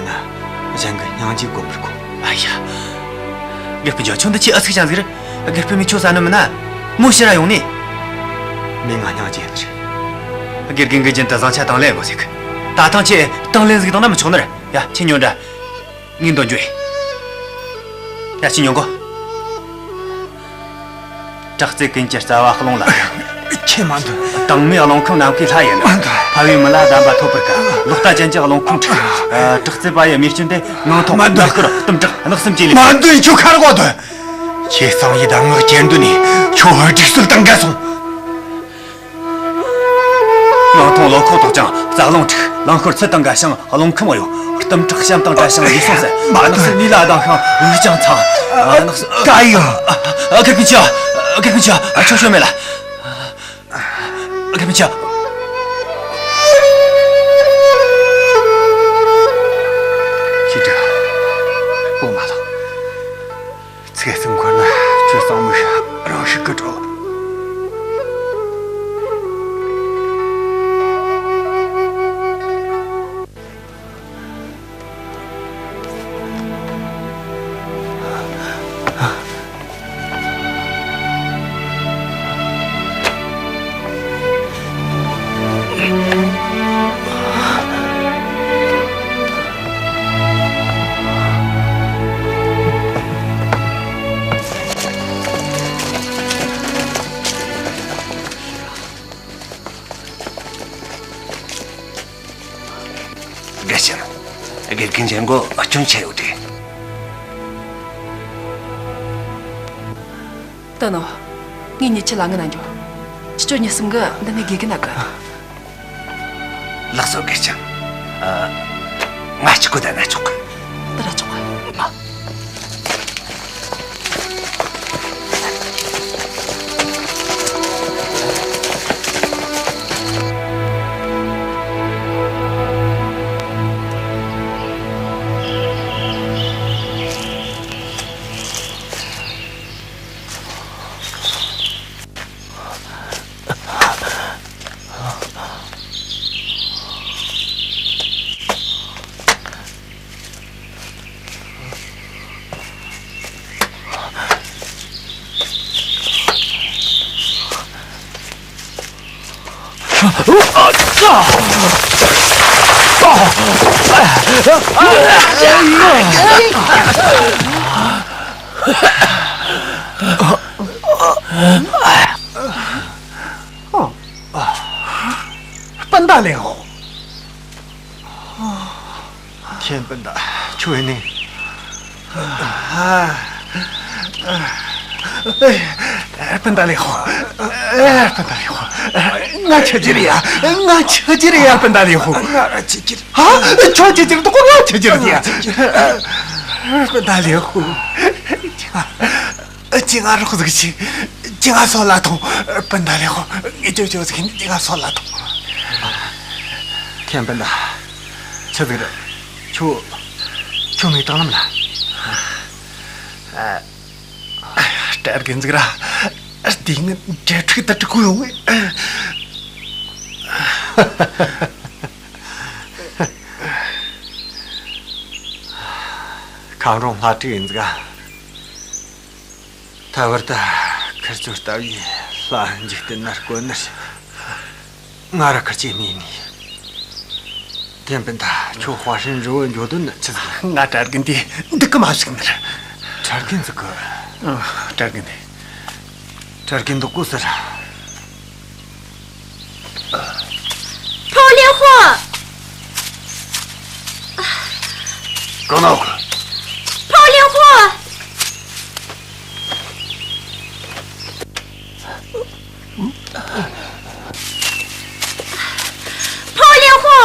གཞན་གྱི་སྙིང་རྗེ་སྒོམ་པར་གོ། ཨ་ཡ། དགེ་སྤུན་ཆུང་། ཁྱོད་འདི་ཆི་ཨ་ཚིག་ཅང་ཟིག་རེད། དགེ་སྤུན་མས་ཁྱོད་བསད་ནི་མིན་ན། མོ་ཕྱིར་ར་ཡོང་ནས། མོས་ང་སྙིང་རྗེ་ནི་རེད། དགེ་རྒན་གྱིས་རྒྱུན་དུ་བཟང་ཆ་དང་ལེན་དགོས་ཟེར་གི། ད་ཐེངས་ཁྱེད་དང་ལེན་ཟིག་བཏང་ན་མི་ཆོག་ནི་རེད། ཡ། ཁྱེད་ཉོན་དྲ། ངས་འདོན་རྒྱུ་ཡིན། ཡ། ཁྱེད་ཉོན་གོ། དྲག་རྩལ་ཀུན་གྱི་རྩ་བ་རླུང་ལ། ཁྱེད་མ་འདོན། དྭངས་མའི་རླུང་ཁམས་ནམ་མཁའི་ལྷ་ཡིན་ནོ། མ་འདོན། ཕ་བུའི་མི་ལ་གདམས་པ་ཐོབ་པར་དཀའ། ལོག་ལྟ་ཅན་གྱི་རླུང་ཁམས་འཁྲུགས། ཨ། དྲག་རྩལ་པ་ཡི་རྨས་སྐྱོན་དེ། ངང་ཐོག་མ་འདོན། ལག་སྐོར། གཏུམ་དྲག། གནག་གསུམ་གྱི་ལས། མ་འདོན། ཁྱོད་ཁ་རོག་ག་འདོན། ཁྱེད་གསང་བའི་གདམས་ངག་ཁྱེར་འདོན་ནས་ཁྱོད་སྒྲིག་སྲོལ་དང་འགལ་སོང་། རང་མཐོང་ལོ་ཁོག་དོག་ཅིང་རྩ་རླུང་འཁྲུག་རླངས་འཁོར་ཚུལ་དང་འགལ་ཞིང་རླུང་ཁམས་གཡོ། གཏུམ་དྲག་བྱམས་དང་བྲལ་ཞིང་ལུས་ཟུངས་ཟད། མ་ནག་སྲིད་ནུས་ལ་ལྡང་ཤིང་དབུགས་ཀྱང་ཚ། ཨ་ནག་སྲིད་ཀ་ཡི་ཨ་ཨ་ཁ་ཁུ་ཆ། ཨ་ཁ་ཁུ་ཆ། ཨ་ཆོ་ཆོ་མེད་ལ། ཨ་ཁ་ཁུ་ཆ། ཁྱི་དྲ་པོ་མ་ལགས། ཚེ་སྲིང་འཁོར་ན་ཁྱོད་གཙང་མའི་ཧྲ་རང་ཧྲིག་གི་འགྲོ། དགེ་ཆེན། དགེ་རྒན་ཆེན་གོ་སྐྱོན་ཆེ་ཡོད་དེ། ད་ནོ། ངས་ཉི་ཆི་ལ་ངི་ན་འགྱོ། ཁྱི་ཆོ་ཉི་གསུམ་གི་འདི་ནས་དགེ་རྒན་ན་གི། ལགས་སོ་དགེ་ཆེན། ཨ། ང་གཅིག་གོ་ད་ན་ཆོག་གི། ད་ར་ཆོག་གི། མ། སྤུན་ཟླ་ལེན་ཧོ། ཁྱེད་སྤུན་ཟླ་ཁྱོད་ནི། སྤུན་ཟླ་ལེན་ཧོ། སྤུན་ཟླ་ལེན་ཧོ། ང་ཆི་ཅི་རེད་ཡ། ང་ཆི་ཅི་རེད་ཡ། སྤུན་ཟླ་ལེན་ཧོ། ང་ཆི་ཅི་རེད། ཧ། ཁྱོད་ཆི་ཅི་རེད། ང་ཆི་ཅི་རེད་ཡ། སྤུན་ཟླ་ལེན་ཧོ། ཅི་ང་རོགས་ཟིག་བྱེད། ཅི་ང་སོད་ལ་ཐོངས། སྤུན་ཟླ་ལེན་ཧོ། ངས་ཅོ་ཅོ་ཟིག་ཡིན། ཅི་ང་སོད་ལ་ཐོངས། ཁྱེད་སྤུན་ཟླ། ཆི་ཟིག་རེད། ཁྱོད། ཁྱོད་མི་དྲང་ལམ་ལ། ཨ། གྲྭ་རྒན་ཟིག་ར། དེ་ངའི་འབྲེལ་ཕྲུག་ད་དྲུག་གོ་ཡོང་ངས། ཁམས་རོང་ལྷ་ཕྲུག་ཡིན་ཟིག་ཨ། ད་བར་ད་ཁིར་ཚོ་ལྟ་བུའི་ལྷ་འཇིག་རྟེན་ན་དཀོན་ནི་ཞིག་ང་ར་ཁིར་ཅིག་མིན་ནི། ཐེན་པིན་ད་ཁྱོད་ཧྭ་ཧྲན་རི་བོ་འགྱོ་དོན་ནི་ཆི་ཟིག་ང་གྲྭ་རྒན་དེ་འདུག་གི་མ་ཞིག་ནི་རེད། གྲྭ་རྒན་ཟིག་གི། ཨ། གྲྭ་རྒན་དེ། གྲྭ་རྒན་འདུག་གོ་ཟེར། ཕོ་ལེ་ཧོ། གང་ན་གོ། ཕོ་ལེ་ཧོ། ཕོ་ལེ་ཧོ།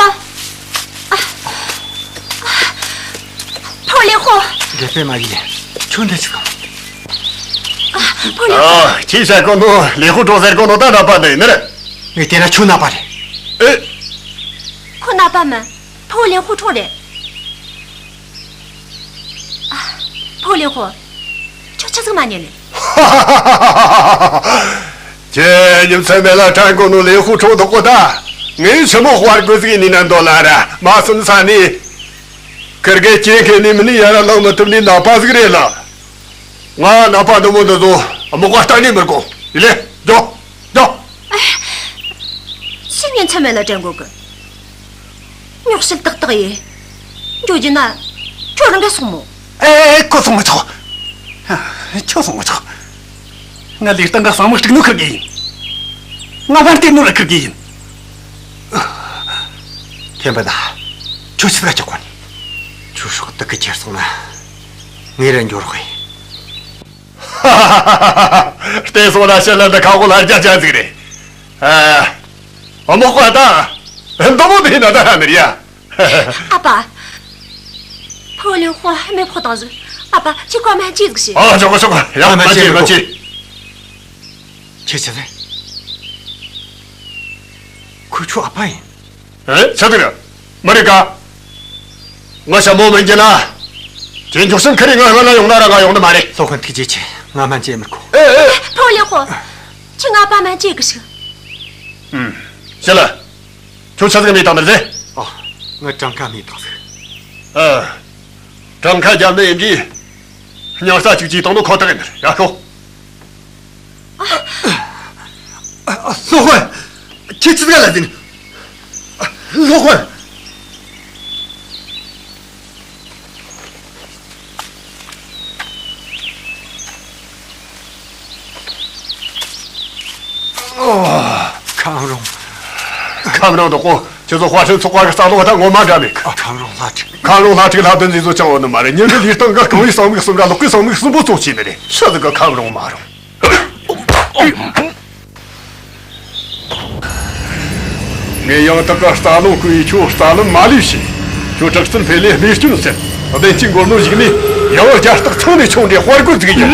ཕོ་ལེ་ཧོ། དགེ་སྤེལ་མ་ཡིན། ཁྱོད་འདི་ཆི་གང་། ཕོ་ལེ་ཧོ། ཨ། ཁྱི་ཤ་གོ་ནོ་ལེ་ཧོ་གྲོང་ཟེར་གོ་ནོ་ད་ནག་པ་འདི་ནི་རེད། ངས་བལྟས་ན་ཁྱོད་ནག་པ་རེད། ཨེ། ཁོ་ནག་པ་མིན། ཕོ་ལེ་ཧོ་ཁྲོ་རེད། ཨ། ཕོ་ལེ་ཧོ། ཁྱོད་ཆི་ཟིག་མ་ཉན་ནི། ཁྱེད་ཉིན་མཚན་མེད་ལ་དྲན་གོ་ནོ་ལེ་ཧུ་ཁྲོ་དོག་གོ་ད། ངས་ཆི་མོ་དཔར་དགོས་ཟིག་ནི་ན་འདོད་ལ་ར་མ་སུམ་ས་ནི། ཁིར་གེ་སྐྱེ་མཁན་ནི་མི་ནི་ཡ་ར་ལང་མི་ཐུབ་ནི་ནག་པ་ཟིག་རེད་ལ། ང་ནག་པ་འདི་མོ་འདི་ཚོ་མི་གོ་གཏན་ནས་མི་དགོ། ཡི་ལེ་འགྲོ་འགྲོ། ཨེ། ཤི་ཉིན་མཚན་མེད་ལ་དྲན་གོ་གི། ཉོག་བཤད་ཏག་ཏག་ཡིན། འགྱོ་རྒྱུ་ན་ཁྱོད་རང་ག་སོང་མོ། ཨེ། ཁོ་སོང་མི་ཆོག་ཁྱོད་སོང་མི་ཆོག་ང་ལས་སྟངས་ག་ཟང་མོ་སྤྲིག་ནོ་ཁུར་གི་ཡིན། ང་བར་བལྟས་ནོ་ལ་ཁུར་གི་ཡིན། ཐེན་པ་ད། ཁྱོད་ཆི་ཟིག་ག་ཀྱོག་གོ་ནི། ཁྱོད་སྲོག་དུག་གི་ཁྱེར་སོང་ན། ངས་ར་འགྱོ་རོགས་ཡིན། བལྟས་སོང་ན་ཕྱི་ལ་འདི་ཁ་ཁོ་ལ་རྒྱ་ཅན་ཟིག་རེད། ཨ། ཨ་མ་ཁོ་ད། འདི་མོ་དེ་ན་ད་ཧ་ནི་རེད་ཡ། ཨ་ཕ། ཕོ་ལིན་ཧོ་མེ་ཕོ་དང་ཟིག་ཨ་ཕ་ཁྱི་ཀོ་མ་ཅི་ཟིག་ཤི། ཨ་ཆོག་གི་ཆོག་གི་ཡ་མ་ཅི་མ་ཅི། ཁྱེད་ཆ་ཚེ། ཁོ་ཁྱོད་ཨ་ཕ་ཡིན། ཨེ་ཆ་ཚེ་རེད། མ་རེད་ཀ་ང་ཞྭ་མོ་མིན་གྱི་ན། ཁྱེད་མགྱོགས་སེམས་ཁ་རེ་ང་ང་ན་ཡོང་ན་ར་ང་ཡོང་ནི་མ་རེད། སློབ་དཔོན་ཐུགས་རྗེ་ཆེ། ང་སྨན་བཅོས་མི་དགོས། ཨེ་ཨེ། ཕོ་ལིན་ཧོ། ཁྱི་ང་ཨ་ཕ་སྨན་བཅོས་གི་ཤི། ཨུམ། ཤི་ལ། ཁྱོད་ཆ་ཟིག་མེད་དང་ནི་ཟེ། ཨ། ང་གྲངས་ཀ་མེད་དང་ཟིག་ཨ། གྲངས་ཀ་རྒྱབ་ནི་ཡིན་གྱི། སྙིང་རྩ་གཅིག་གཅིག་བཏང་ནོ་ཁོ་ཐག་ཡིན་ནི་ཡ་ཤོག་ཨ། ཨ། སློབ་དཔོན། ཁྱེད་ཆི་ཟིག་ལ་ཟིན། ཨ། སློབ་དཔོན། ཨོ། ཁམས་རུང་། ཁམས་རུང་དོ་ཀོ། ཁྱེད་ཚོ་དཔའ་ཁྲིད་ཚོགས་པ་གི་རྩ་སློག་ད་ངོ་མ་འདྲ་མེད་གི། ཨ། ཁམས་རུང་ལྷ་ཕྲུག་ཁམས་རུང་ལྷ་ཕྲུག་ལྷ་དོན་འཛིན་བཟོ་ཅང་འོ་ནི་མ་རེད། ཉིན་རེ་ལུས་སྟེང་གི་རྐང་བའི་ཟངས་མིག་གསུམ་ར་ལོག་གི་ཟངས་མིག་གསུམ་པོ་ཚོགས་ཆེ་ནི་རེད། ཤི་ཟིག་གི་ཁམས་རུང་མ་རུང་། ངས་ཡང་དག་གི་རྩ་རླུང་བསྐུལ་ཡིས་ཁྱོད་རྩ་ལམ་མ་ལུས་ཤིག་ཁྱོད་དྲག་རྩལ་འཕེལ་ལས་རྨས་སྐྱོན་སེལ། བདེན་གཅིག་མགོ་ནོར་ཞིག་ནས་ཡང་བསྐྱར་རྟགས་ཚང་ནས་ཆུང་འདྲེ་དཔའ་རྒོད་ཟིག་ཡིན།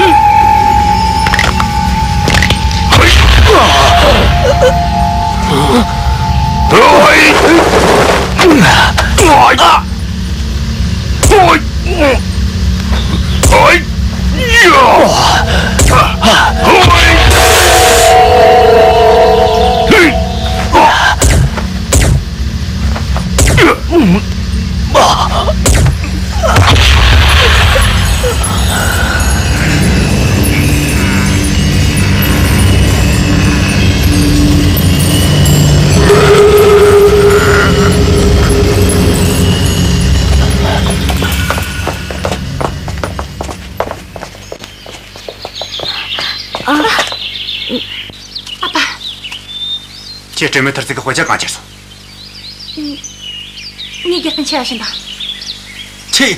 ཨ་ཕ། ཁྱེད་སྤྲིན་མེད་ཐར་རྩེ་གི་དཔེ་ཆ་གང་བྱས་སོང་། ངས་དགེ་སྤུན་ཆེ་བ་བྱིན་དང་། ཁྱེད།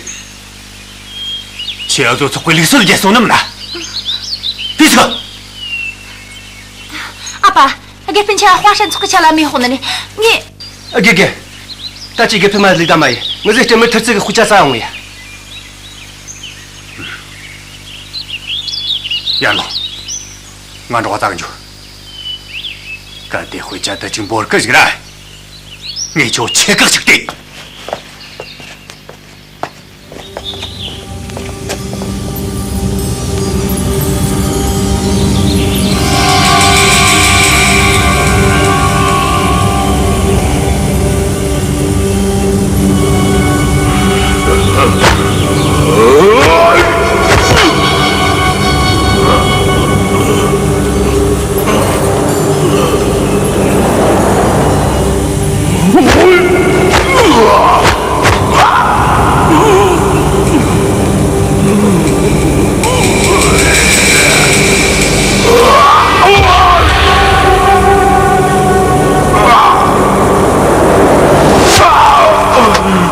ཁྱེད་ཨ་ཚོ་ཚོགས་པའི་ལུགས་སྲོལ་བརྗེད་སོང་ནམ་ན། དེ་ཚོ། ཨ་ཕ། དགེ་སྤུན་ཆེ་བ་དཔའ་ཧྲན་ཚོགས་ཀྱི་ཆ་ལ་མི་ཧོན་ནི་ངས། དགེ་རྒན། ད་ཅི་དགེ་སྤུན་མ་ལུག་ད་མ་ཡིན། ངི་ཟིག་སྤྲིན་མེད་ཐར་རྩེ་གི་དཔེ་ཆ་ས་ཡོང་ངི་ཡ། ཡར་ལོངས། ང་འགྲོ་བ་ཙག་འཇུ། གལ་ཏེ་དཔེ་ཆ་འདི་ཅིག་འབོར་གི་ཞིག་ར། ངས་ཁྱོད་ཆེ་ཁག་ཅིག་སྟེ།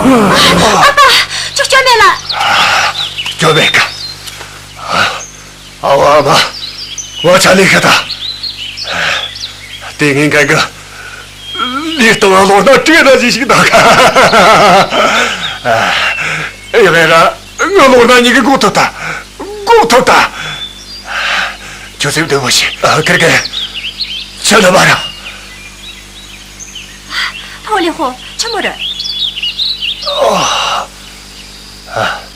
ཨ་ཕ། ཁྱོད་སྐྱོན་མེད་ལ། སྐྱོན་མེད་ཀ་ཨ་བ་ཨ་མ། ང་ཆ་ལས་ཤ་ད། དེ་ངན་གན་གི། ལས་སྟངས་ལོར་ན་བྲེལ་ན་ཞིག་ཞིག་ད་ག་ཨེ་རེ་ར། ང་ལོར་ན་ཉིད་ཀྱི་སྒོ་ཐོབ་ད། སྒོ་ཐོབ་ད། ཁྱོད་སེམས་བདེ་བོ་བྱེད། ཨ། ཀིར་ཀིར། ཁྱོད་ལ་མ་ར། ཕོ་ལི་ཧོ། ཆི་མོ་རེད། ཨ།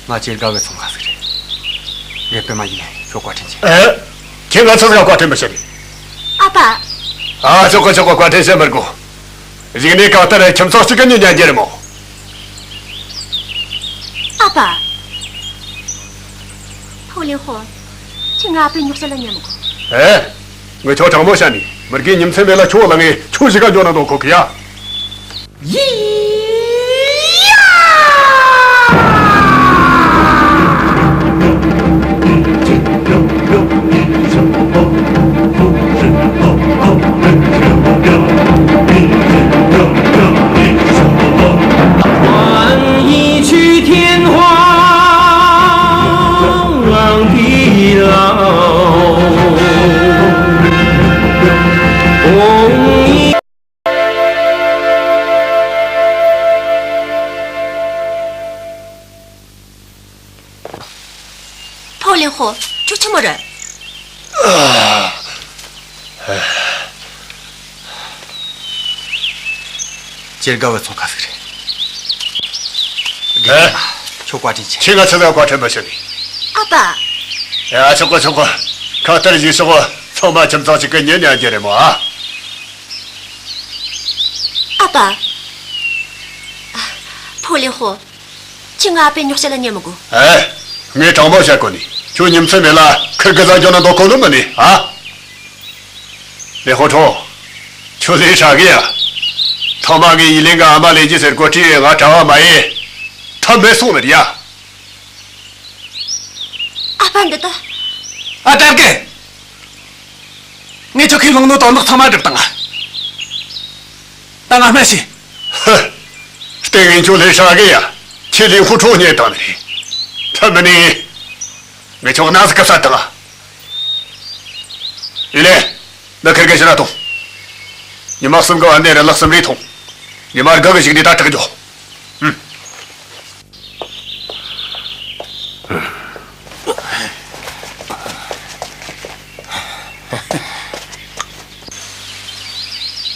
ང་ཁྱེད་དགའ་བའི་ཚོང་ཁ་ཟིག་རེད། ངས་པད་མ་ཡིན་ནས་ཁྱོད་བཀའ་དྲིན་ཆེ། ཨེ། ཁྱེད་ང་ཚོ་ཟིག་བཀའ་དྲིན་མི་ཆེ་ནི། ཨ་ཕ། ཨ། ཆོག་གི་ཆོག་གི། བཀའ་དྲིན་ཆེ་མི་དགོས། གཞུག་ནས་གང་ལྟར་ཁྱིམ་ཚང་གཅིག་གི་ཉིན་ཉན་རྒྱུ་རེད་མོ། ཨ་ཕ། ཕོ་ལི་ཧོ། ཁྱེད་ང་ཨ་ཕའི་ཉོག་བཤད་ལ་ཉན་མི་དགོས། ཨེ། ངས་ཁྱོད་དྲང་མོ་བཤད་ནི། མི་དགེ་ཉིན་མཚན་མེད་ལ་ཁྱོད་ལ་ངས་ཁྱོད་ཞིག་ག་འཇོག་ན་འདོད་གོ་གི་ཡ། ཡི། ཧོ། ཁྱོད་ཆི་མོ་རེད། ཅེར་དགའ་བའི་ཚོང་ཁ་ཟིག་རེད། ཨེ། ཁྱོད་བཀའ་དྲིན་ཆེ། ཁྱེད་ང་ཆི་ཟིག་བཀའ་དྲིན་མི་ཆེ་གི། ཨ་ཕ། ཡ། ཆོག་གོ། ཆོག་གོ། ཁ་ཐར་བཞེས་ཤོག་གོ། ཚང་མ་ཁྱིམ་ཚང་གཅིག་གི་མྱི་ཉན་རྒྱུ་རེད་མོ། ཨ། ཨ་ཕ། ཨ། ཕུ་ལེ་ཧོ། ཁྱེད་ང་ཨ་ཕའི་ཉོག་བཤད་ལ་ཉན་མི་དགོས། ཨེ། ངས་དྲང་མོ་བཤད་གོ་ནི། ཁྱོད་ཉིན་མཚན་མེད་ལ་ཁིར་གི་ཟ་རྒྱུ་ན་འདོད་གོ་ནི་མིན་ནི་ཨ། ལེ་ཧོ་ཁྲོང་། ཁྱོད་ལས་ཧྲ་གི་ཡ། ཐོག་མ་ངས་ཡི་ལིང་གི་ཨ་མ་ལེན་རྒྱུ་ཟེར་གོ་དུས་ང་གྲྭ་བ་མ་ཡིན། ཐབས་མེད་སོང་ནི་རེད་ཡ། ཨ་ཕ་འདི་ད། ཨ། དྲག་གི། ངས་ཁྱོད་ཁས་བླངས་ནོ་དོན་དག་ཚང་མ་སྒྲུབ་བཏང་ང་། ད་ང་སྨྲས་ཤིག། ཧི། ལྟས་ངན་ཁྱོད་ལས་ཧྲ་གི་ཡ། ཁྱེད་ལིང་ཧུ་ཁྲོ་རྙེད་བཏང་ནི་རེད། ད་མི་ནི། ངས་ཁྱོད་ན་ཟིག་གི་བསད་བཏང་ང་། ཡི་ལེ། འདི་ཁིར་གི་ཕྱིར་ར་ཐོངས། ཉི་མ་གསུམ་གི་བར་ནས་རི་ལག་གསུམ་རེ་ཐོངས། ཉི་མ་དགུ་གི་གཞུག་ནས་ད་དྲག་འཇོག། ཨུམ།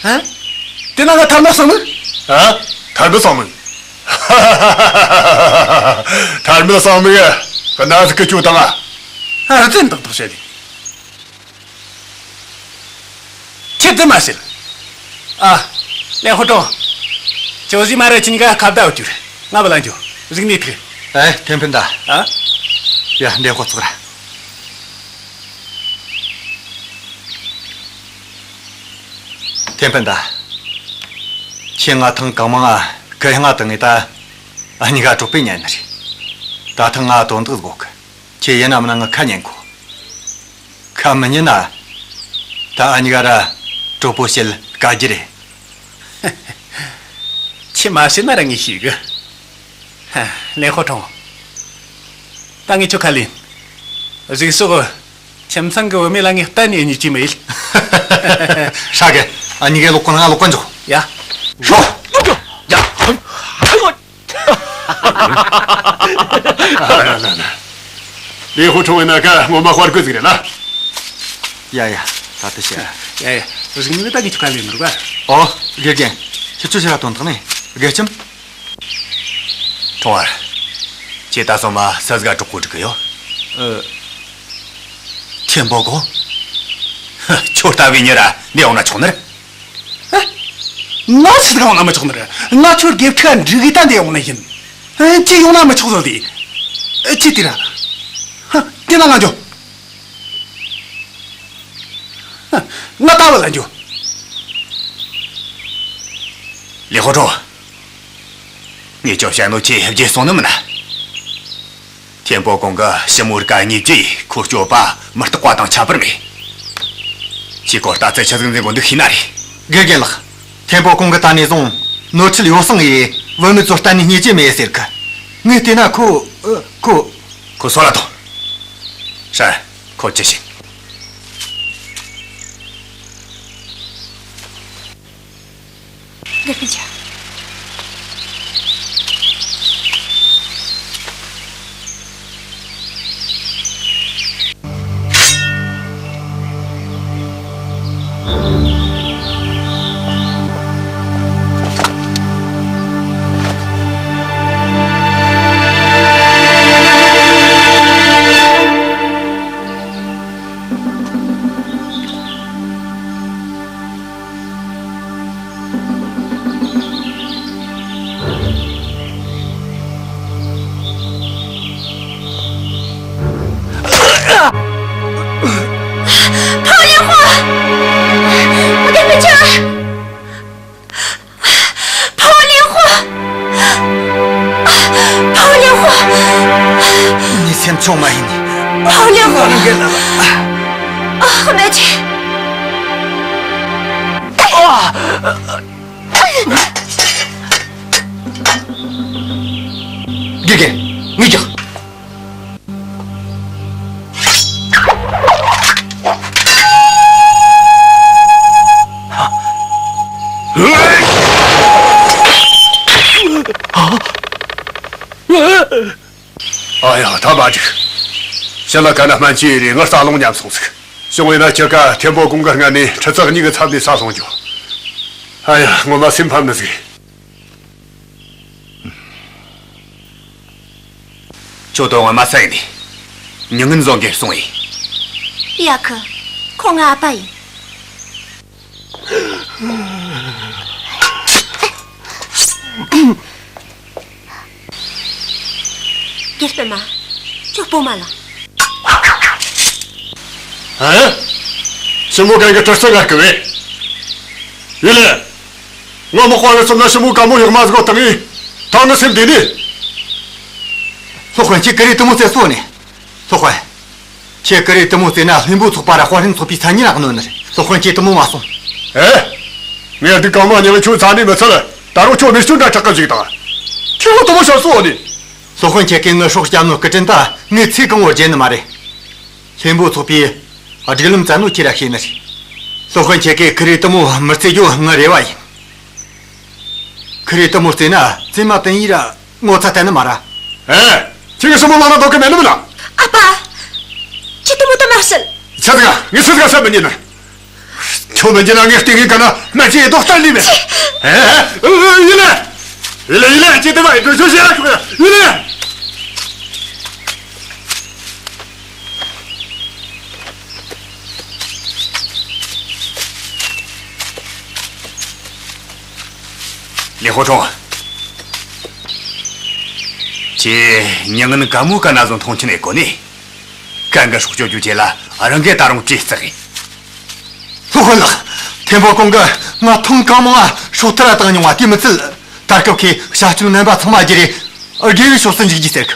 ཨ། དེ་ན་ང་ཐར་མེད་སོང་ནི། ཨ། ཐར་མེད་སོང་མི། ཐར་མེད་སོང་མི། ག་ན་ཟིག་གི་ཁྱོད་བཏང་ང་། ཨ། རྫུན་ཏག་ཏག་བཤད་ནི། ཁྱེད་དེ་མ་ཟེར། ཨ། ལེན་ཧོ་ཀྲོང་། ཅོ་ཟི་མ་ར་ཅིན་ག་ཁ་བརྡ་འུ་ཅུ་རེད། ང་བ་ལ་འགྱོ། རིག་གནས་ཐུག། ཨེ། ཐེན་ཕན་ད། ཨ། ཡ། འདེན་ཧོ་ཚོགས་ར། ཐེན་ཕན་ད། ཁྱེད་ང་ཐང་གང་མང་ང་གི་ཡང་ང་དང་ངེ་ད། ཨ་ནི་ག་གྲོགས་པོ་ཉན་ནི་རེད། ད་ཐང་ང་དོན་དག་གོ་གི། ཁྱེད་ཡིན་ན་མིན་ན་ང་ཁ་ཉན་གོ། ཁ་མི་ཉན་ན། ད་ཨ་ནི་ག་ར་གྲོགས་པོ་བྱེད་དཀའ་རྒྱུ་རེད། ཁྱེད་མ་བཤད་ན་ར་ངས་ཤེས་གི། ལེན་ཧོ་ཀྲོང་། ད་ངས་ཁྱོད་ཁ་ལེན། གཞུག་ཕྱོགས་ཁྱིམ་ཚང་གི་བུད་མེད་ལ་ངས་གཏན་ནས་གཉིས་ཀྱི་མེད། ཧྲ་གི། ཨ་ནི་གའི་ལོག་གོ་ན་ང་ལོག་གོ་འཇོག། ཡ། ཤོག། ཡ། ལེན་ཧོ་ཁྲོང་བའི་ན་ཁ་ངོ་མ་དཔའ་རྒོད་ཟིག་རེད་ལ། ཡ་ཡ། ད་ལྟ་བཤད། ཡ་ཡ། རིག་ནི་ད་གི་ཆུ་ཁ་ལེན་ནོར་བ། ཨོ། དགེ་རྒན། ཁྱེད་ཚོ་ཕྱིར་ལ་དོན་དག་ནི། དགེ་ལྕམ། ཁྲོང་བར། ཁྱེད་ད་སོ་མ་ས་ཟིག་གྲོགས་པོ་འགྲིག་གི་ཡོད། ཨ། ཐེན་པོ་གོ། ཧ། ཁྱོད་ལྟ་བུའི་མྱི་ར་འདི་ཡོང་ན་ཆོག་ནི་རེད། ཨ། ང་སུ་དང་ཡོང་ན་མི་ཆོག་ནི་རེད། ང་ཁྱོད་དགེ་ཕྲུག་འགྲིག་གི་ད་འདི་ཡོང་ནི་ཡིན། ཨ། ཁྱེད་ཡོང་ན་མི་ཆོག་ཟེར་དེ། ཨ། ཁྱེད་དེ་ར། ཧ། དེ་ན་ང་འགྱོ། ང་ད་བ་ལ་འགྱོ། ལེན་ཧོ་ཀྲོང་། ངས་ཅོ་བཤད་ནོ་ཁྱེད་བརྗེད་སོང་ནི་མིན་ན། ཐེན་པོ་གོང་གི་ཞི་མོ་རིག་ག་གཉིས་ཀྱིས་ཁོ་སྐྱོབ་པ་མི་རྟག་པ་དང་ཁྱད་པར་མེད། ཁྱེད་ཀོ་ལྟ་ཚེ་ཆ་ཟིག་འཛིན་གོ་འདུག་ཤེས་ན་རེད། དགེ་རྒན་ལགས། ཐེན་པོ་གོང་གི་ད་ནས་བཟུང་ནོར་འཁྲུལ་ཡོ་བསྲང་ཡིས་བུད་མེད་ཚོ་གཏན་ནས་རྙེད་རྒྱུ་མེད་ཟེར་གི། ངས་བལྟས་ན་ཁོ། ཨ། ཁོ། ཁོ་སོ་ལ་ཐོངས། ཧྲན། ཁོ་ཅི་ཞིག། དགེ་སྤུན་ཆ། ཕོ་ལེན་ཧོ། བདེ་མོ་ཅན། ཕོ་ལེན་ཧོ། ཕོ་ལེན་ཧོ། ངའི་སེམས་ཆུང་མ་ཡིན། ཕོ་ལེན་ཧོ། ང་རང་གི་ལ། ཨ། མེ་ཆེ། ཨ། དགེ་རྒན། ངས་རྒྱག། ཨ་ཡ། ད་མ་འགྲིག། ཞི་ལི་ག་ན་སྨན་བཅོས་ཡས་རེད། ངའི་རྩ་རླུང་ཉམས་སོང་ཟིག། བྱུང་བས་ན་ཁྱེད་ཀ་ཐེན་པོ་ཀུང་གི་སྔུན་ནས་ཁྲི་ཙག་གཉིས་ཀྱི་ཚབ་ནས་ས་སོང་རྒྱུ། ཨ་ཡ། ངོ་མ་སེམས་ཕམ་ནི་ཟིག། ཁྱོད་དོ་ངོ་མ་ས་ཡིན་ནི། མྱི་ངན་བཟོ་འགེབས་སོང་ཡིན། ཡ་ཁུ། ཁོ་ང་ཨ་ཕ་ཡིན། དགེ་སྤུན་མ། ཁྱོད་སྤོ་མ་ལ། ཨ། ཞི་མོ་གན་གི་གྲི་རྩལ་ང་སྐུ་བས། ཡུ་ལེ། ངོ་མ་དཔའ་བའི་སོང་ན་ཞི་མོ་གན་མོ་ཡག་མ་ཟིག་གོ་བཏང་ངས། ད་ངི་སེམས་བདེ་ནི། སློབ་དཔོན་ཁྱེད་ཀི་རེ་དུ་མོ་ཟེར་སོ་ནི། སློབ་དཔོན། ཁྱེད་ཀི་རེ་དུ་མོ་ཟེར་ན་ལྷུན་པོ་ཚོགས་པ་ར་དཔའ་རིན་ཚོགས་པའི་མཚན་ཉིད་ལ་གནོད་ནི་རེད། སློབ་དཔོན་ཁྱེད་དུ་མོ་མ་སོང་། ཨེ། ངས་སྡིག་གང་མང་ཉེས་པའི་ཁྱོད་ཚ་ནི་མི་ཚད། ད་རུང་ཁྱོད་མི་སྐྱོན་འདྲ་དྲག་གི་ཞིག་དང་། ཁྱོད་དུ་མོ་ཤོར་སོ་ནི། སློབ་དཔོན་ཁྱེད་ཀྱིས་ངའི་སྲོག་སྐྱབས་ནོ་སྐུ་དྲིན་ད་ངས་ཚེ་གང་བོར་བརྗེད་ནི་མ་རེད། ལྷུན་པོ་ཚོགས་པའི་སྒྲིག་ལམ་བཙན་ནོ་ཁྱེད་ར་ཤེས་ནི་རེད། སློབ་དཔོན་ཁྱེད་ཀྱིས་ཁི་རེ་དུ་མོ་མི་རྩེ་རྒྱུ་ངའི་རེ་བ་ཡིན། ཁི་རེ་དུ་མོ་རྩེ་ན་རྩེ་མ་བསྟན་ཡིན་ར་ངོ་ཚ་བསྟན་ནི་མ་ར། ཨེ། ཁྱེད་ཀྱི་སྲུ་མོ་ལངས་ན་འདོད་གི་མེད་ནི་མིན་ན། ཨ་ཕ། ཁྱེད་དུ་མོ་དུ་མ་བཤད། ཆི་ཟིག་ང་ངས་སུ་ཟིག་བཤད་མི་ཉན་ནི། ཁྱོད་མི་ཉན་ན་ངས་སྟེང་གི་ག་ན་མ་ཅི་ཡི་དོག་ལྟ་ལི་མེད། ཨེ། ཡིན་ལེ། ཡིན་ལེ་ཡིན་ལེ། ཁྱེད་དུ་མ་ཡི་དོ་ཤོ་ཤེ་ཡ་ཁོ་ཡིན་ལེ། ལི་ཧོ་ཁྲོང་། ཁྱེད་མྱི་ངན་ག་མོ་ག་ན་བཟོ་མཐོང་ཆེན་ཡེ་གོ་ནི། གན་གི་སྲོག་སྐྱོབ་རྒྱུ་ཁྱེད་ལ་རང་གི་ད་རུང་བྲེལ་བརྩེགས་ཡིན། སློབ་དཔོན་ལགས། ཐེན་པོ་ཀོང་གི་ང་ཐུང་གང་མང་ང་སྲོག་ཐར་བཏང་མྱོང་བ་དེ་མི་ཚད། ད་སྐབས་ཁོས་བྱ་སྤྱོད་ངན་པ་ཚང་མ་བརྗེད་རེ་དགེ་བའི་ཕྱོགས་སུ་འཇུག་རྒྱུ་ཟེར་གི།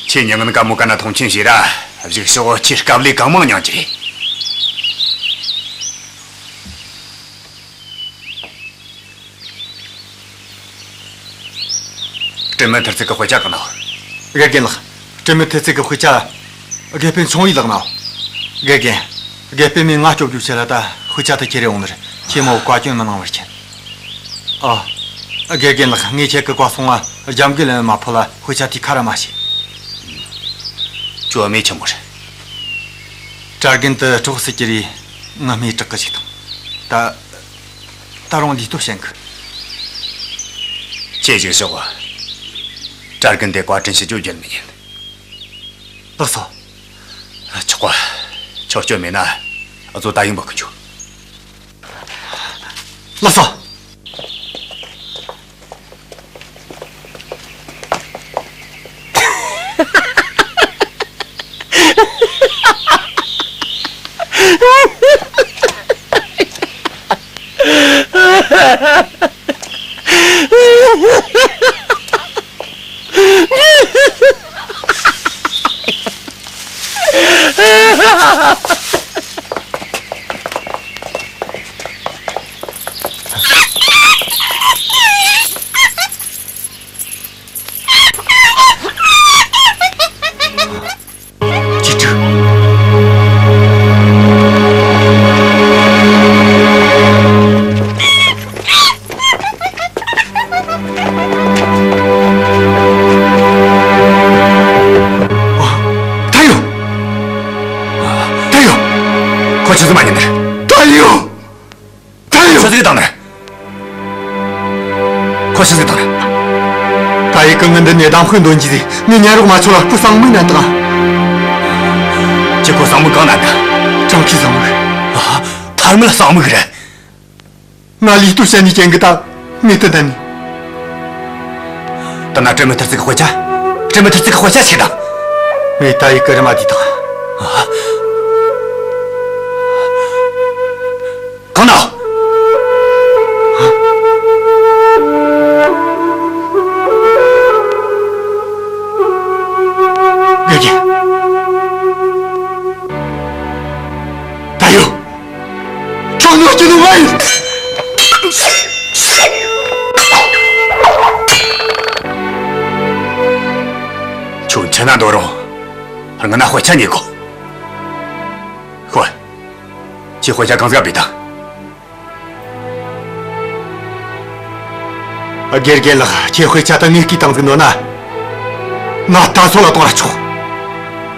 ཁྱེད་མྱི་ངན་ག་མོ་ག་ན་མཐོང་ཆེན་བྱས་ར་གཞུག་ཕྱོགས་ཁྱེད་དཀའ་ལས་གང་མང་མྱོང་རྒྱུ་རེད། སྤྲིན་མེད་མཐར་ཚིག་གི་དཔེ་ཆ་གང་ན། དགེ་རྒན་ལགས། སྤྲིན་མེད་མཐར་ཚིག་གི་དཔེ་ཆ་དགེ་སྤུན་ཆུང་བའི་ལག་ན། དགེ་རྒན། དགེ་སྤུན་མས་ང་སྐྱོབ་རྒྱུ་ཆེད་ལ་ད་དཔེ་ཆ་དེ་ཁྱེར་རེ་འོང་ནི་རེད། ཁྱེད་མོ་བཀའ་བཀྱོན་མི་གནང་བར་མཁྱེན། ཨ། དགེ་རྒན་ལགས། ངས་ཁྱེད་ཀྱི་བཀའ་གསུང་ང་རྒྱབ་འགལ་ཡང་མ་ཕོད་ལ་དཔེ་ཆ་དེ་ཁ་ར་མ་བྱེད། ཁྱོད་ཨ་མས་ཆི་མོ་རེད། གྲྭ་རྒན་དེ་གྲོགས་སུ་གྱུར་རེ་ངའི་སྨྲས་དྲག་གི་ཞིག་དང་། ད། ད་རུང་ལུས་སྟོབས་ཞན་གི། ཁྱེད་ཅིག་ཤོག། གྲྭ་རྒན་དེ་བཀའ་དྲིན་ཞུ་རྒྱུ་བརྗེད་མི་ཉན། ལགས་སོ། ཆོག་གོ། ཆོག་སྐྱོན་མེད་ན་ཨ་ཚོ་ད་ཡིན་པ་གི་འཇུ། ལགས་སོ། ཅི་ཅི། ད་ཡོ། ད་ཡོ། ཁོ་ཆི་ཟིག་མ་ཉན་ནི། ད་ཡོ། ད་ཡོ། ཆི་ཟིག་དང་ནི། ཁོ་ཆི་ཟིག་དང་ནི། ད་ཡི་གི་ངི་འདི་ནས་གདམ་དཔེ་འདོན་གྱི་ཟིག། ངས་ཉན་རོགས་མ་ཆོག་ལ་སྐུ་གསང་མིག་ནན་དང་། ཁྱེད་ཁོ་གསང་མིག་གང་ནན་དང་། ཁྲང་ཁི་གསང་མིག། ཨ། ཐར་མི་ལ་གསང་མིག་རེད། ང་ལུས་སྟོབས་ཞན་ནི་རྐྱེན་གི་ད་མི་དེ་ད་ནི། ད་ན་སྤྲིན་མེད་མཐར་ཚིག་གི་དཔེ་ཆ། སྤྲིན་མེད་མཐར་ཚིག་གི་དཔེ་ཆ་ཆེ་དང་། ངས་ད་ཡི་གི་རི་མ་དེ་དང་། ཨ། གང་ན། དགེ་རྒན། ད་ཡོ། ཁྱོད་ནོར་གྱི་ནི་ང་ཡིན། ཁྱོད་ཆ་ན་འདོད་རུང་། ང་ན་དཔེ་ཆ་རྙེད་གོ། ཧོ། ཁྱེད་དཔེ་ཆ་གང་ཟག་བེད་དང་། དགེ་རྒན་ལགས། ཁྱེད་དཔེ་ཆ་ད་ངས་བརྐུས་བཏང་ཟིག་ནོ་ན། ང་ད་སོ་ལ་གཏོང་ར་ཆོག།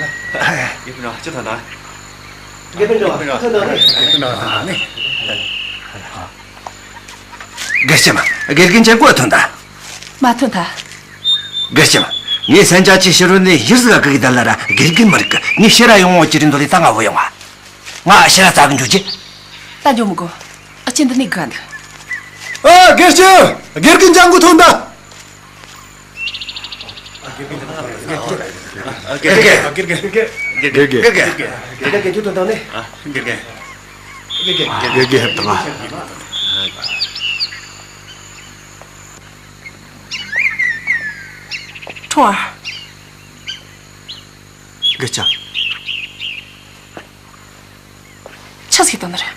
དགེ་སྤུན་ཅང་ཅི་ཐོན་དང་། དགེ་སྤུན་ཅང་ཐོན་དང་ནི། དགེ་སྤུན་ཅང་ཐོན་དང་ནི། དགེ་ལྕམ། དགེ་རྒན་ཅང་གོ་ཐོན་དང་། མ་ཐོན་ཐལ། དགེ་ལྕམ། ངས་སན་ཅང་ཅི་ཕྱི་རོལ་ནས་གཞིར་ཟིག་གི་གི་ད་ལ་ར་དགེ་རྒན་མི་རིག་གི། ངས་ཕྱིར་ར་ཡོང་བ་ཅི་རིན་དོ་ལི་ད་ང་བུ་ཡོང་བ། ང་ཕྱིར་ར་ཙག་གི་འཇུག་རྒྱུ། ད་འཇུག་མི་དགོ། ཨ་ཅེ་འདི་ནས་དགའ་འདུག་ཨ། དགེ་ལྕམ། དགེ་རྒན་ཅང་གོ་ཐོན་དང་། དགེ་རྒན། དགེ་རྒན། དགེ་རྒན། དགེ་རྒན་ཐོན་དང་ནི། དགེ་རྒན། དགེ་རྒན་ཧེབ་དང་། ཁྲོ་བ། དགེ་ལྕམ། ཆི་ཟིག་བཏང་ནི་རེད།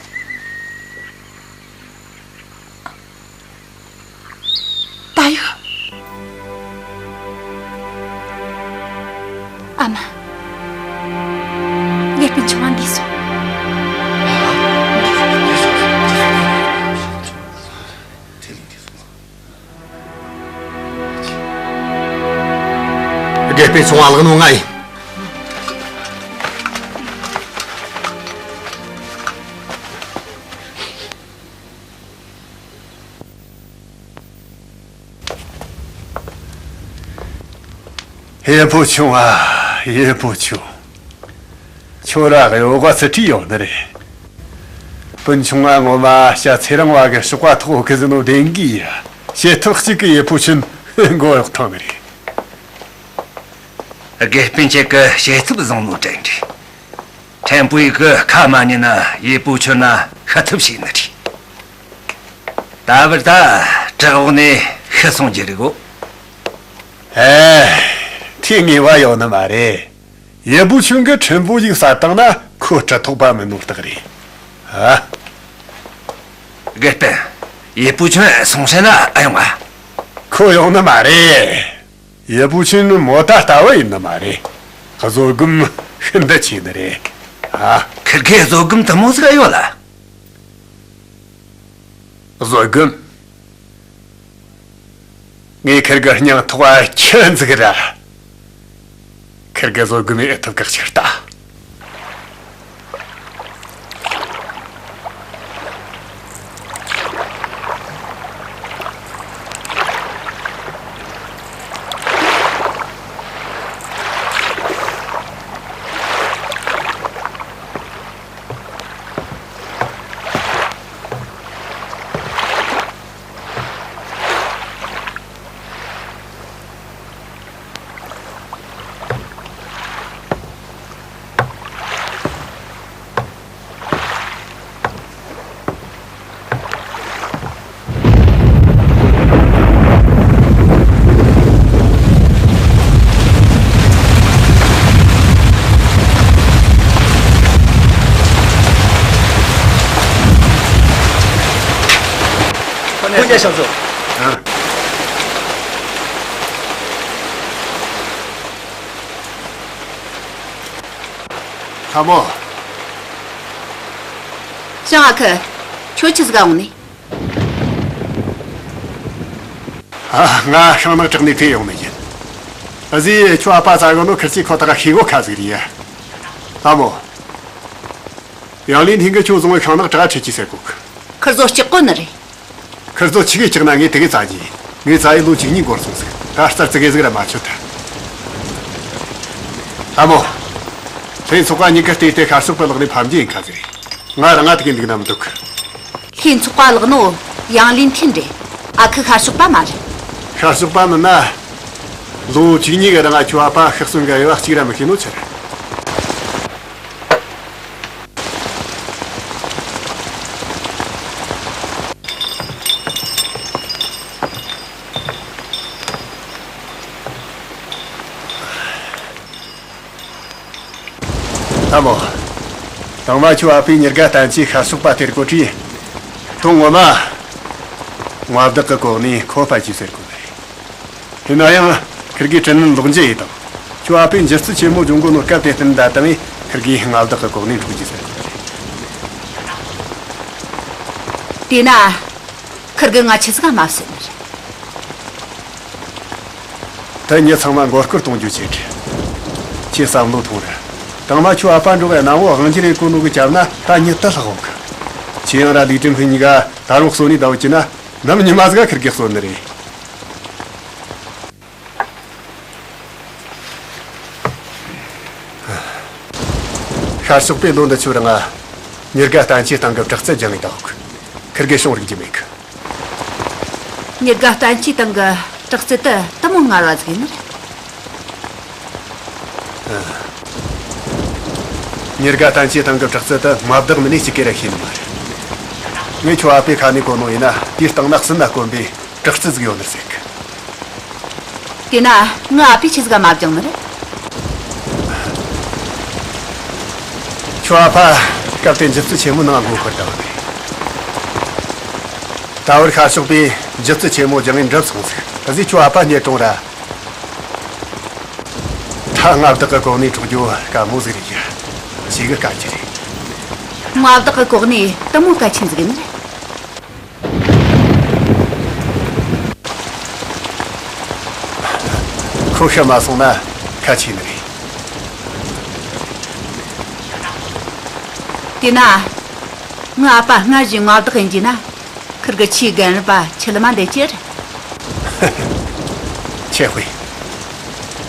ད་ཡིག་ཨ་མ། དགེ་སྤུན་ཆུང་བ་འདས་སོང་། དགེ་སྤུན་ཆུང་བ་ལག་ནོ་ང་ཡིན། ཡེ་པུ་ཆུང་ཨ། ཡེ་པུ་ཆུང་། ཁྱོད་ར་གཡོ་ག་ཚི་ཁྲི་ཡོང་ནི་རེད། སྤུན་ཆུང་ང་ངོ་མ་ཤ་ཚེ་རིང་བ་གི་གཤོག་པ་ཐོག་གི་ཟི་ནོ་བདེན་གི་ཡ། བྱེད་ཐབས་གཅིག་གི་ཡེ་པུ་ཆུན་མགོ་གཡོག་ཐང་ནི་རེད། དགེ་སྤུན་ཆེ་གི་བྱེད་ཐབས་བཟང་ནོ་དྲན་གི། ཕྲན་བུ་ཡི་གི་ཁ་མ་ཉན་ན་ཡེ་པུ་ཆུན་ན་ཤི་ཐབས་བྱས་ནི་རེད། ད་བར་ད་བྲག་འོག་ནས་ཤི་སོང་རྒྱུ་རེད་གོ། ཨེ། ཐེ་ངེས་པ་ཡོད་ནི་མ་རེད། ཡེ་པུ་ཆུན་གི་ཕྲན་བུ་ཡིག་ཟ་བཏང་ན་ཁོ་སྲི་ཐོག་པ་མིན་ནོ་རྟགས་རེད། ཨ། དགེ་སྤུན། ཡེ་པུ་ཆུན་སོང་ཤེ་ན་ཨ་ཡོང་ཨ། ཁོ་ཡོང་ནི་མ་རེད། ཡེ་པུ་ཆུན་མོ་ད་ལྟ་བུ་ཡིན་ནི་མ་རེད། བཟོད་སྒོམ་ཤིན་ཏུ་ཆེ་ནི་རེད། ཨ། ཁིར་གེ་བཟོད་སྒོམ་དུ་མོ་ཟིག་ཡོད་ལ། བཟོད་སྒོམ། ངས་ཁིར་གི་སྙིང་ཐོག་ཁྱི་འཛུགས་ར། ཁིར་གི་བཟོད་སྒོམ་ཡེ་ཐུབ་གི་ཕྱིར་ལྟ། ཁོང་ཉལ་ཤག་ཚོ། ལྷ་མོ། ཞང་ཨ་ཁུ། ཁྱོད་ཆི་ཟིག་ག་འོང་ནི། ཨ། ང་ཤིང་ནག་བྲག་ནས་ཕེབས་ཡོང་ནི་ཡིན། གཟི་ཁྱོད་ཨ་ཕ་ཙ་གོ་ནོ་ཁིར་ཚོས་ཁོ་ཐག་ཤེས་གོ་ཁ་ཟིག་རེད་ཡ། ལྷ་མོ། ཡང་ལིན་ཐིང་གི་ཁྱོད་བཟུང་བའི་ཤིང་ནག་བྲག་ཁྲིད་ཀྱི་ཟེར་གོ། ཁིར་ཚོ་སྐྲག་གོ་ནི་རེད། ཁིར་ཚོ་ཆི་གེ་སྐྲག་ན་ངས་དེ་གེ་བཙལ་གྱི། ངས་བཙལ་ཡི་ལོ་བཅུ་གཉིས་འགོར་སོང་ཟིག་ད་རྩར་ཙི་གེ་ཟིག་ར་མ་ཆོད་ཐལ། ལྷ་མོ། ལྷན་ཚོགས་པ་གཉིས་ཀ་བལྟས་ཏེ་ཤར་ཕྱོགས་པའི་ལག་ནས་ཕམ་རྒྱུ་ཡིན་ཁ་ཟེར། ང་རང་ང་དེ་གི་འདུག་ན་མི་འདུག་ལྷན་ཚོགས་པ་ལག་ནོ་ཡང་ལིན་ཐིན་རེད། ཨ་ཁུ་ཤར་ཕྱོགས་པ་མ་རེད། ཤར་ཕྱོགས་པ་མིན་ན། ལོ་བཅུ་གཉིས་གི་རིང་ང་ཁྱོའི་ཨ་ཕ་ཤི་གསོན་གི་དབྱེ་བ་གཅིག་ར་མི་ཤེས་ནོ་ཆི་རེད། ལྷ་མོ། དང་མ་ཁྱོའི་ཨ་ཕས་ཉེར་དགའ་བསྟན་སྐྱིད་ཤར་ཕྱོགས་པ་དེར་གོ་དུས། དོན་ངོ་མ། མངའ་བདག་གི་གོ་གནས་ཁོ་ཕར་རྒྱུགས་ཟེར་གོ་ནི་རེད། ཡིན་ན་ཡང་ཁིར་གིས་དྲིན་ལན་ལོག་འཇལ་ཡེ་དང་། ཁྱོའི་ཨ་ཕས་འཇིགས་སྐྲག་ཆེན་མོ་བྱུང་གོ་ནོ་སྐབས་དེ་བསྟུན་ད་དང་ཁིར་གིས་མངའ་བདག་གི་གོ་གནས་འཕྲོག་རྒྱུ་ཟེར་གོ་ནི་རེད། དེས་ན། ཁིར་གིས་ང་ཆི་ཟིག་ག་མ་བསད་ནི་རེད། ད་མྱི་ཚང་མ་མགོ་སྐོར་གཏོང་རྒྱུ་བྱེད། ཁྱེད་བསམ་བློ་ཐོངས་ར། དང་མ་ཁྱོའི་ཨ་ཕ་འགྲོ་བའི་གནམ་འོག་དབང་སྒྱུར་རེ་གོ་ནོ་གི་རྒྱབ་ན་ད་མྱི་དུ་ལྷག་འོང་གི། ཁྱེད་ཡང་ར་ལི་ཀྲིན་ཕུན་གཉིས་ཀ་ད་རུང་གསོན་ནས་ད་བུད་ཀྱི་ན་ནམ་ཉི་མ་ཟིག་ག་ཁིར་གེ་གསོན་ནི་རེད། ཤར་ཕྱོགས་པའི་ལོ་འདི་ཆོ་རང་ང་ཉེར་དགའ་བསྟན་སྐྱིད་སྟེང་གི་དྲག་རྩལ་སྦྱང་ངེ་ད་འོག་ཁིར་གེ་བྱུང་རིག་རྒྱུ་མེད་གི། ཉེར་དགའ་བསྟན་སྐྱིད་སྟེང་གི་དྲག་རྩལ་དུ་དུ་མོ་ངར་བ་ཟིག་ཡིན་ནི་རེད། ཉེར་དགའ་བསྟན་སྐྱིད་སྟེང་གི་དྲག་རྩལ་དུ་མངའ་བདག་མིན་ནས་གཅིག་གེ་ར་ཤེས་ནི་མ་རེད། ངས་ཁྱོའི་ཨ་ཕའི་ཁ་ནས་གོ་ནོ་ཡིན་ན་དེའི་སྟེང་ན་སྲིད་ན་དཀོན་པའི་དྲག་རྩལ་ཟིག་ཡོད་ནི་ཟེར་གི། དེས་ན་ངའི་ཨ་ཕས་ཆི་ཟིག་ག་མ་སྦྱངས་ནི་རེད། ཁྱོའི་ཨ་ཕ་སྐབས་དེ་འཇིགས་སྐྲག་ཆེན་མོ་ནང་མགོ་འཁོར་བཏང་ནས། ད་བར་ཤར་ཕྱོགས་པས་འཇིགས་སྐྲག་ཆེན་མོ་སྦྱངས་ངེ་འགྲུབ་སོང་ཟིག། གཟོད་ཁྱོའི་ཨ་ཕ་རྙེད་རུང་ར། ད་མངའ་བདག་གི་གོ་གནས་འཕྲོག་རྒྱུ་དཀའ་མོ་ཟིག་རེད་ཡ། ཞེ་གི་དཀའ་རྒྱུ་རེད། མངའ་བདག་གི་གོ་གནས་དུ་མོ་གལ་ཆེན་ཟིག་ཡིན་ནི་རེད། ཁོ་ཤི་མ་སོང་ན་གལ་ཆེ་ནི་རེད། དེས་ན། ངའི་ཨ་ཕ་སྔར་བཞིན་མངའ་བདག་ཡིན་རྒྱུ་ན། ཁིར་གིས་ཁྱིའི་རྒན་རབས་པ་ཁྱི་ལི་མ་འདེད་རྒྱུ་རེད། ཆེ་དཔེ།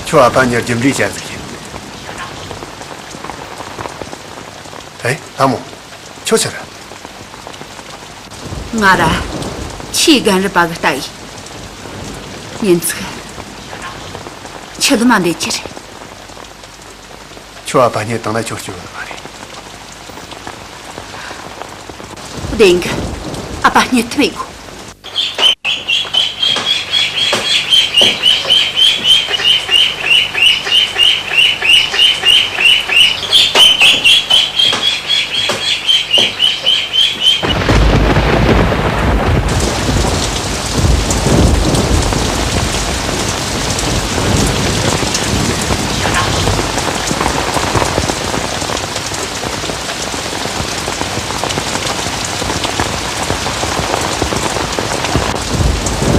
ཁྱོའི་ཨ་ཕ་མྱི་རྒྱུ་འབྲས་ཅན་ཟིག་ཡིན། ཨེ། ལྷ་མོ། ཁྱོད་ཆི་རེད། ང་ར། ཁྱིའི་རྒན་རབས་པ་གི་རྟ་ཡིན། ཉིན་ཅིག་ཁྱི་ལི་མ་འདེད་རྒྱུ་རེད། ཁྱོའི་ཨ་ཕ་རྙེད་བཏང་ན་ཁྱོད་སྐྱོ་གི་མ་རེད། བདེན་གི། ཨ་ཕ་རྙེད་ཐུབ་ཡིན་གོ།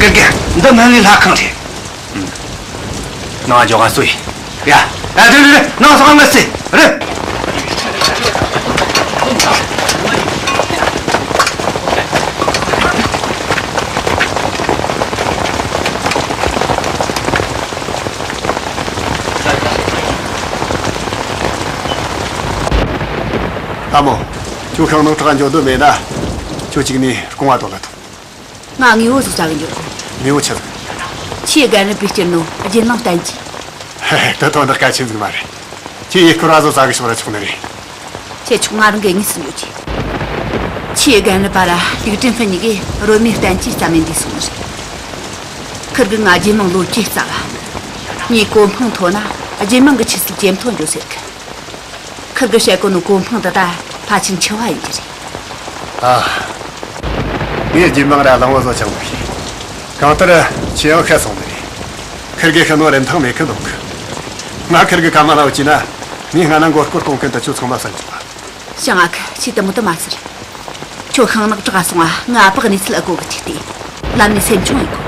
དགེ་རྒན། འདི་སྨན་བླའི་ལྷ་ཁང་རེད། ནང་འཇོག་ག་སུ་ཡིན། ཡ། ཨ། རེད་རེད་རེད། ནང་སོང་ང་སེ། རེད། ལྷ་མོ། ཁྱོད་ཤིང་ནག་ཁྲག་འཇོག་འདོད་མེད་ན། ཁྱོད་གཅིག་ནས་རྐང་བ་དོར་ལ་ཐོངས། ང་དངོས་པོ་ཟིག་བཙལ་གི་འཇུག་གོ། དངོས་པོ་ཆི་ཟིག། ཁྱིའི་རྒན་རབས་པས་སྐྱུར་ནོ་རྒྱུན་ལང་བསྟན་གྱིས། ཧེ་ཧེ། ད་དོན་དག་གལ་ཆེན་ཟིག་མ་རེད། ཁྱོས་ཡུལ་སྐོར་བ་ཟིག་བཙལ་གི་ཤོག་ར་ཆོག་ནི་རེད། ཁྱེད་ཆོ་ང་རང་གི་དངོས་སུ་འགྱོ་རྒྱུ། ཁྱིའི་རྒན་རབས་པ་ར་ལིའུ་ཀྲིན་ཧྥེ་གཉིས་ཀས་རོལ་མོའི་བསྟན་བཅོས་བརྩམས་ནས་འདས་སོང་ནི་རེད། ཁིར་གིས་ང་རྒྱུད་མང་ལོ་བཅུ་རྩ་བ། ངའི་གོ་འཕང་མཐོ་ན་རྒྱུད་མང་གི་ཆུ་ཚད་ཇེ་མཐོ་འགྱོ་ཟེར་གི། ཁིར་གིས་བཤད་གོ་ནོ་གོ་འཕང་འདི་ད་ཕལ་ཆེར་འཆི་བ་ཡིན་རྒྱུ་རེད། ཨ། ངས་རྒྱུད་མང་ར་གླང་བོ་བཟོ་ཆང་མི་ཤེས། གང་ལྟར་ཁྱེད་ཡང་ཤི་སོང་ནི་རེད། ཁིར་གེ་ཤི་ནོ་རིན་ཐང་མེད་ཁི་འདུག། ང་ཁིར་གི་ཁ་མ་ལ་བུད་ཀྱི་ན། ངས་སྔ་ན་མགོ་སྐོར་གཏོང་མཁན་དེ་ཆོ་ཚང་མ་བསད་འཇོག་པ། ཞང་ཨ་ཁུ། ཁྱེད་དུ་མོ་དུ་མ་ཟེར། ཁྱོད་ཤིང་ནག་བྲག་སོང་ང་ང་ཨ་ཕ་གི་གནས་ཚུལ་ཨ་གོ་གི་ཐུག་སྟེ། ལམ་ནས་སེམས་ཆུང་ཡིན་གོ།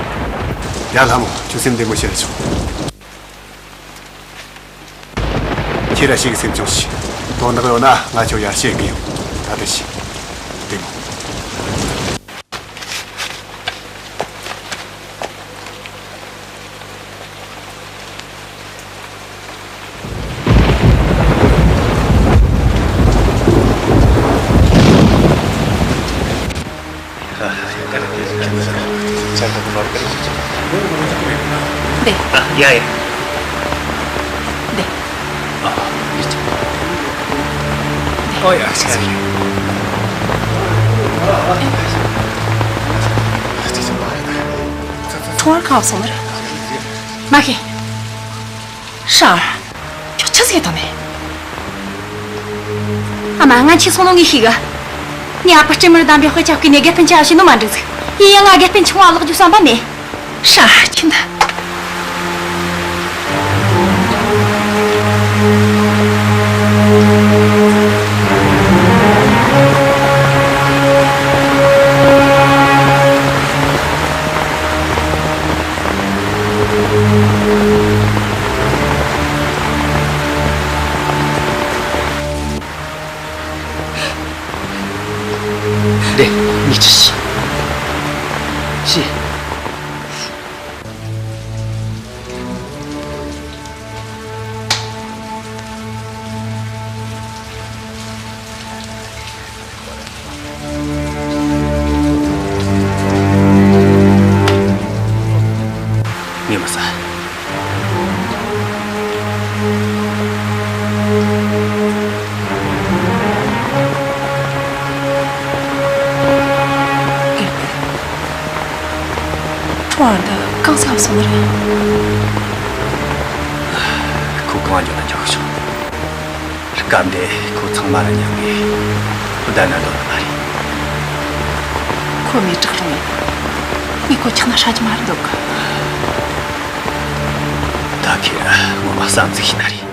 ཡ་ལྷ་མོ། ཁྱོད་སེམས་བདེ་མོ་བྱེད་ར་ཆོག། ཁྱེད་ར་ཞིག་སེམས་ཆུང་བྱོས། དོན་དག་ཡོད་ན་ང་ཁྱོད་ཡར་བཤད་གི་ཡོང་། ད་ལྟ་ཞིག། བདེ་མོ། འདི། ཡ་ཡ། འདི། ཨོ་ཡ། ཁྲོང་བར་གང་སོང་ནི་རེད། མ་ཤེས། ཧྲ། ཁྱོད་ཆི་ཟིག་བཏང་ནས། ཨ་མ། ང་ཆི་སོང་ནོ་ངས་ཤེས་གི། ངའི་ཨ་ཕ་སྤྲིན་དམར་བསྡམས་པའི་དཔེ་ཆ་བརྐུས་ནས་དགེ་སྤུན་ཆེ་བ་བྱིན་ནོ་མ་འགྲིག་ཟིག། ཡིན་ཡང་ང་དགེ་སྤུན་ཆུང་བ་བརླག་རྒྱུ་བསམ་པ་མེད། ཧྲ། ཁྱོད་འདི། འདི། མི་ཅི་ཤི། ཤི། ངས་མ་ཟ། ཁྲོ་བ་འདི་གང་ཟག་སོང་རེད། ཁོ་གང་འཇོག་ན་འཇོག་ཆོག། སྐབས་འདི་ཁོ་ཚང་མ་ལ་མཉམ་གི་བསྡད་ན་འདོད་ནི་མ་རེད། ཁོ་མི་དྲག་རུང་ཡིན། ངས་ཁོ་ཆག་ན་ཧྲ་རྒྱུ་མ་རེད་འདོད་གི། ད་ཁེ་ར་ངོ་མ་བསམ་ཚིག་ཤི་ན་རེད།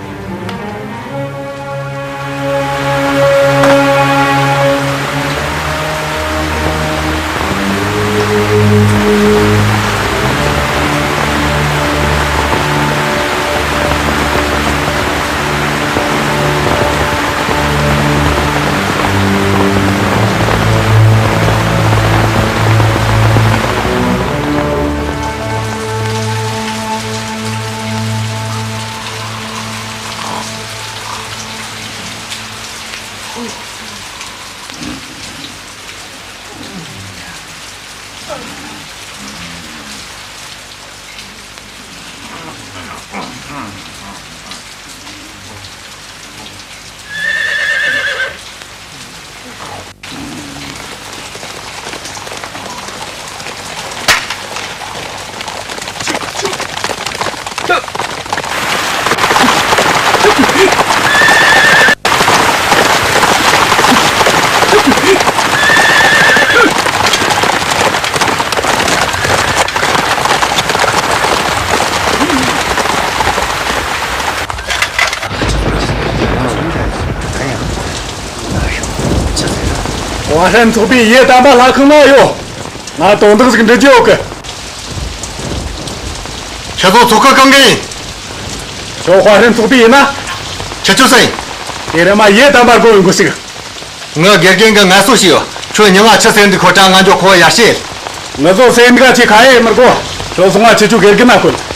ཝང་ཧྲན་ཚོགས་པའི་ཡེ་དམ་པ་ལྷ་ཁང་ན་ཡོད། ང་དོན་དག་ཟིག་འདྲི་རྒྱུ་ཡོད་གི། ཁྱེད་ཚོ་ཚོགས་ཁག་གང་གི་ཡིན། ཁྱོད་ཧྭ་ཧྲན་ཚོགས་པའི་ཡིན་ན། ཁྱེད་ཚོ་སུ་ཡིན། དེ་རེ་མ་ཡེ་དམ་པར་དགོངས་ཡོང་གི་ཟིག། ངའི་དགེ་རྒན་གྱིས་ངལ་གསོ་བྱས་ཡོད། ཁྱོད་མྱི་ང་ཆི་ཟེར་འདུག་ཁོ་ད་ང་འཇོག་ཁོ་ཡར་བཤད། ངུ་ཚོ་སེམས་དགའ་ཆེ་ཁ་ཡེ་མི་དགོ། ཁྱོད་སོང་ང་ཁྱེད་ཚོའི་དགེ་རྒན་ན་ཁོ།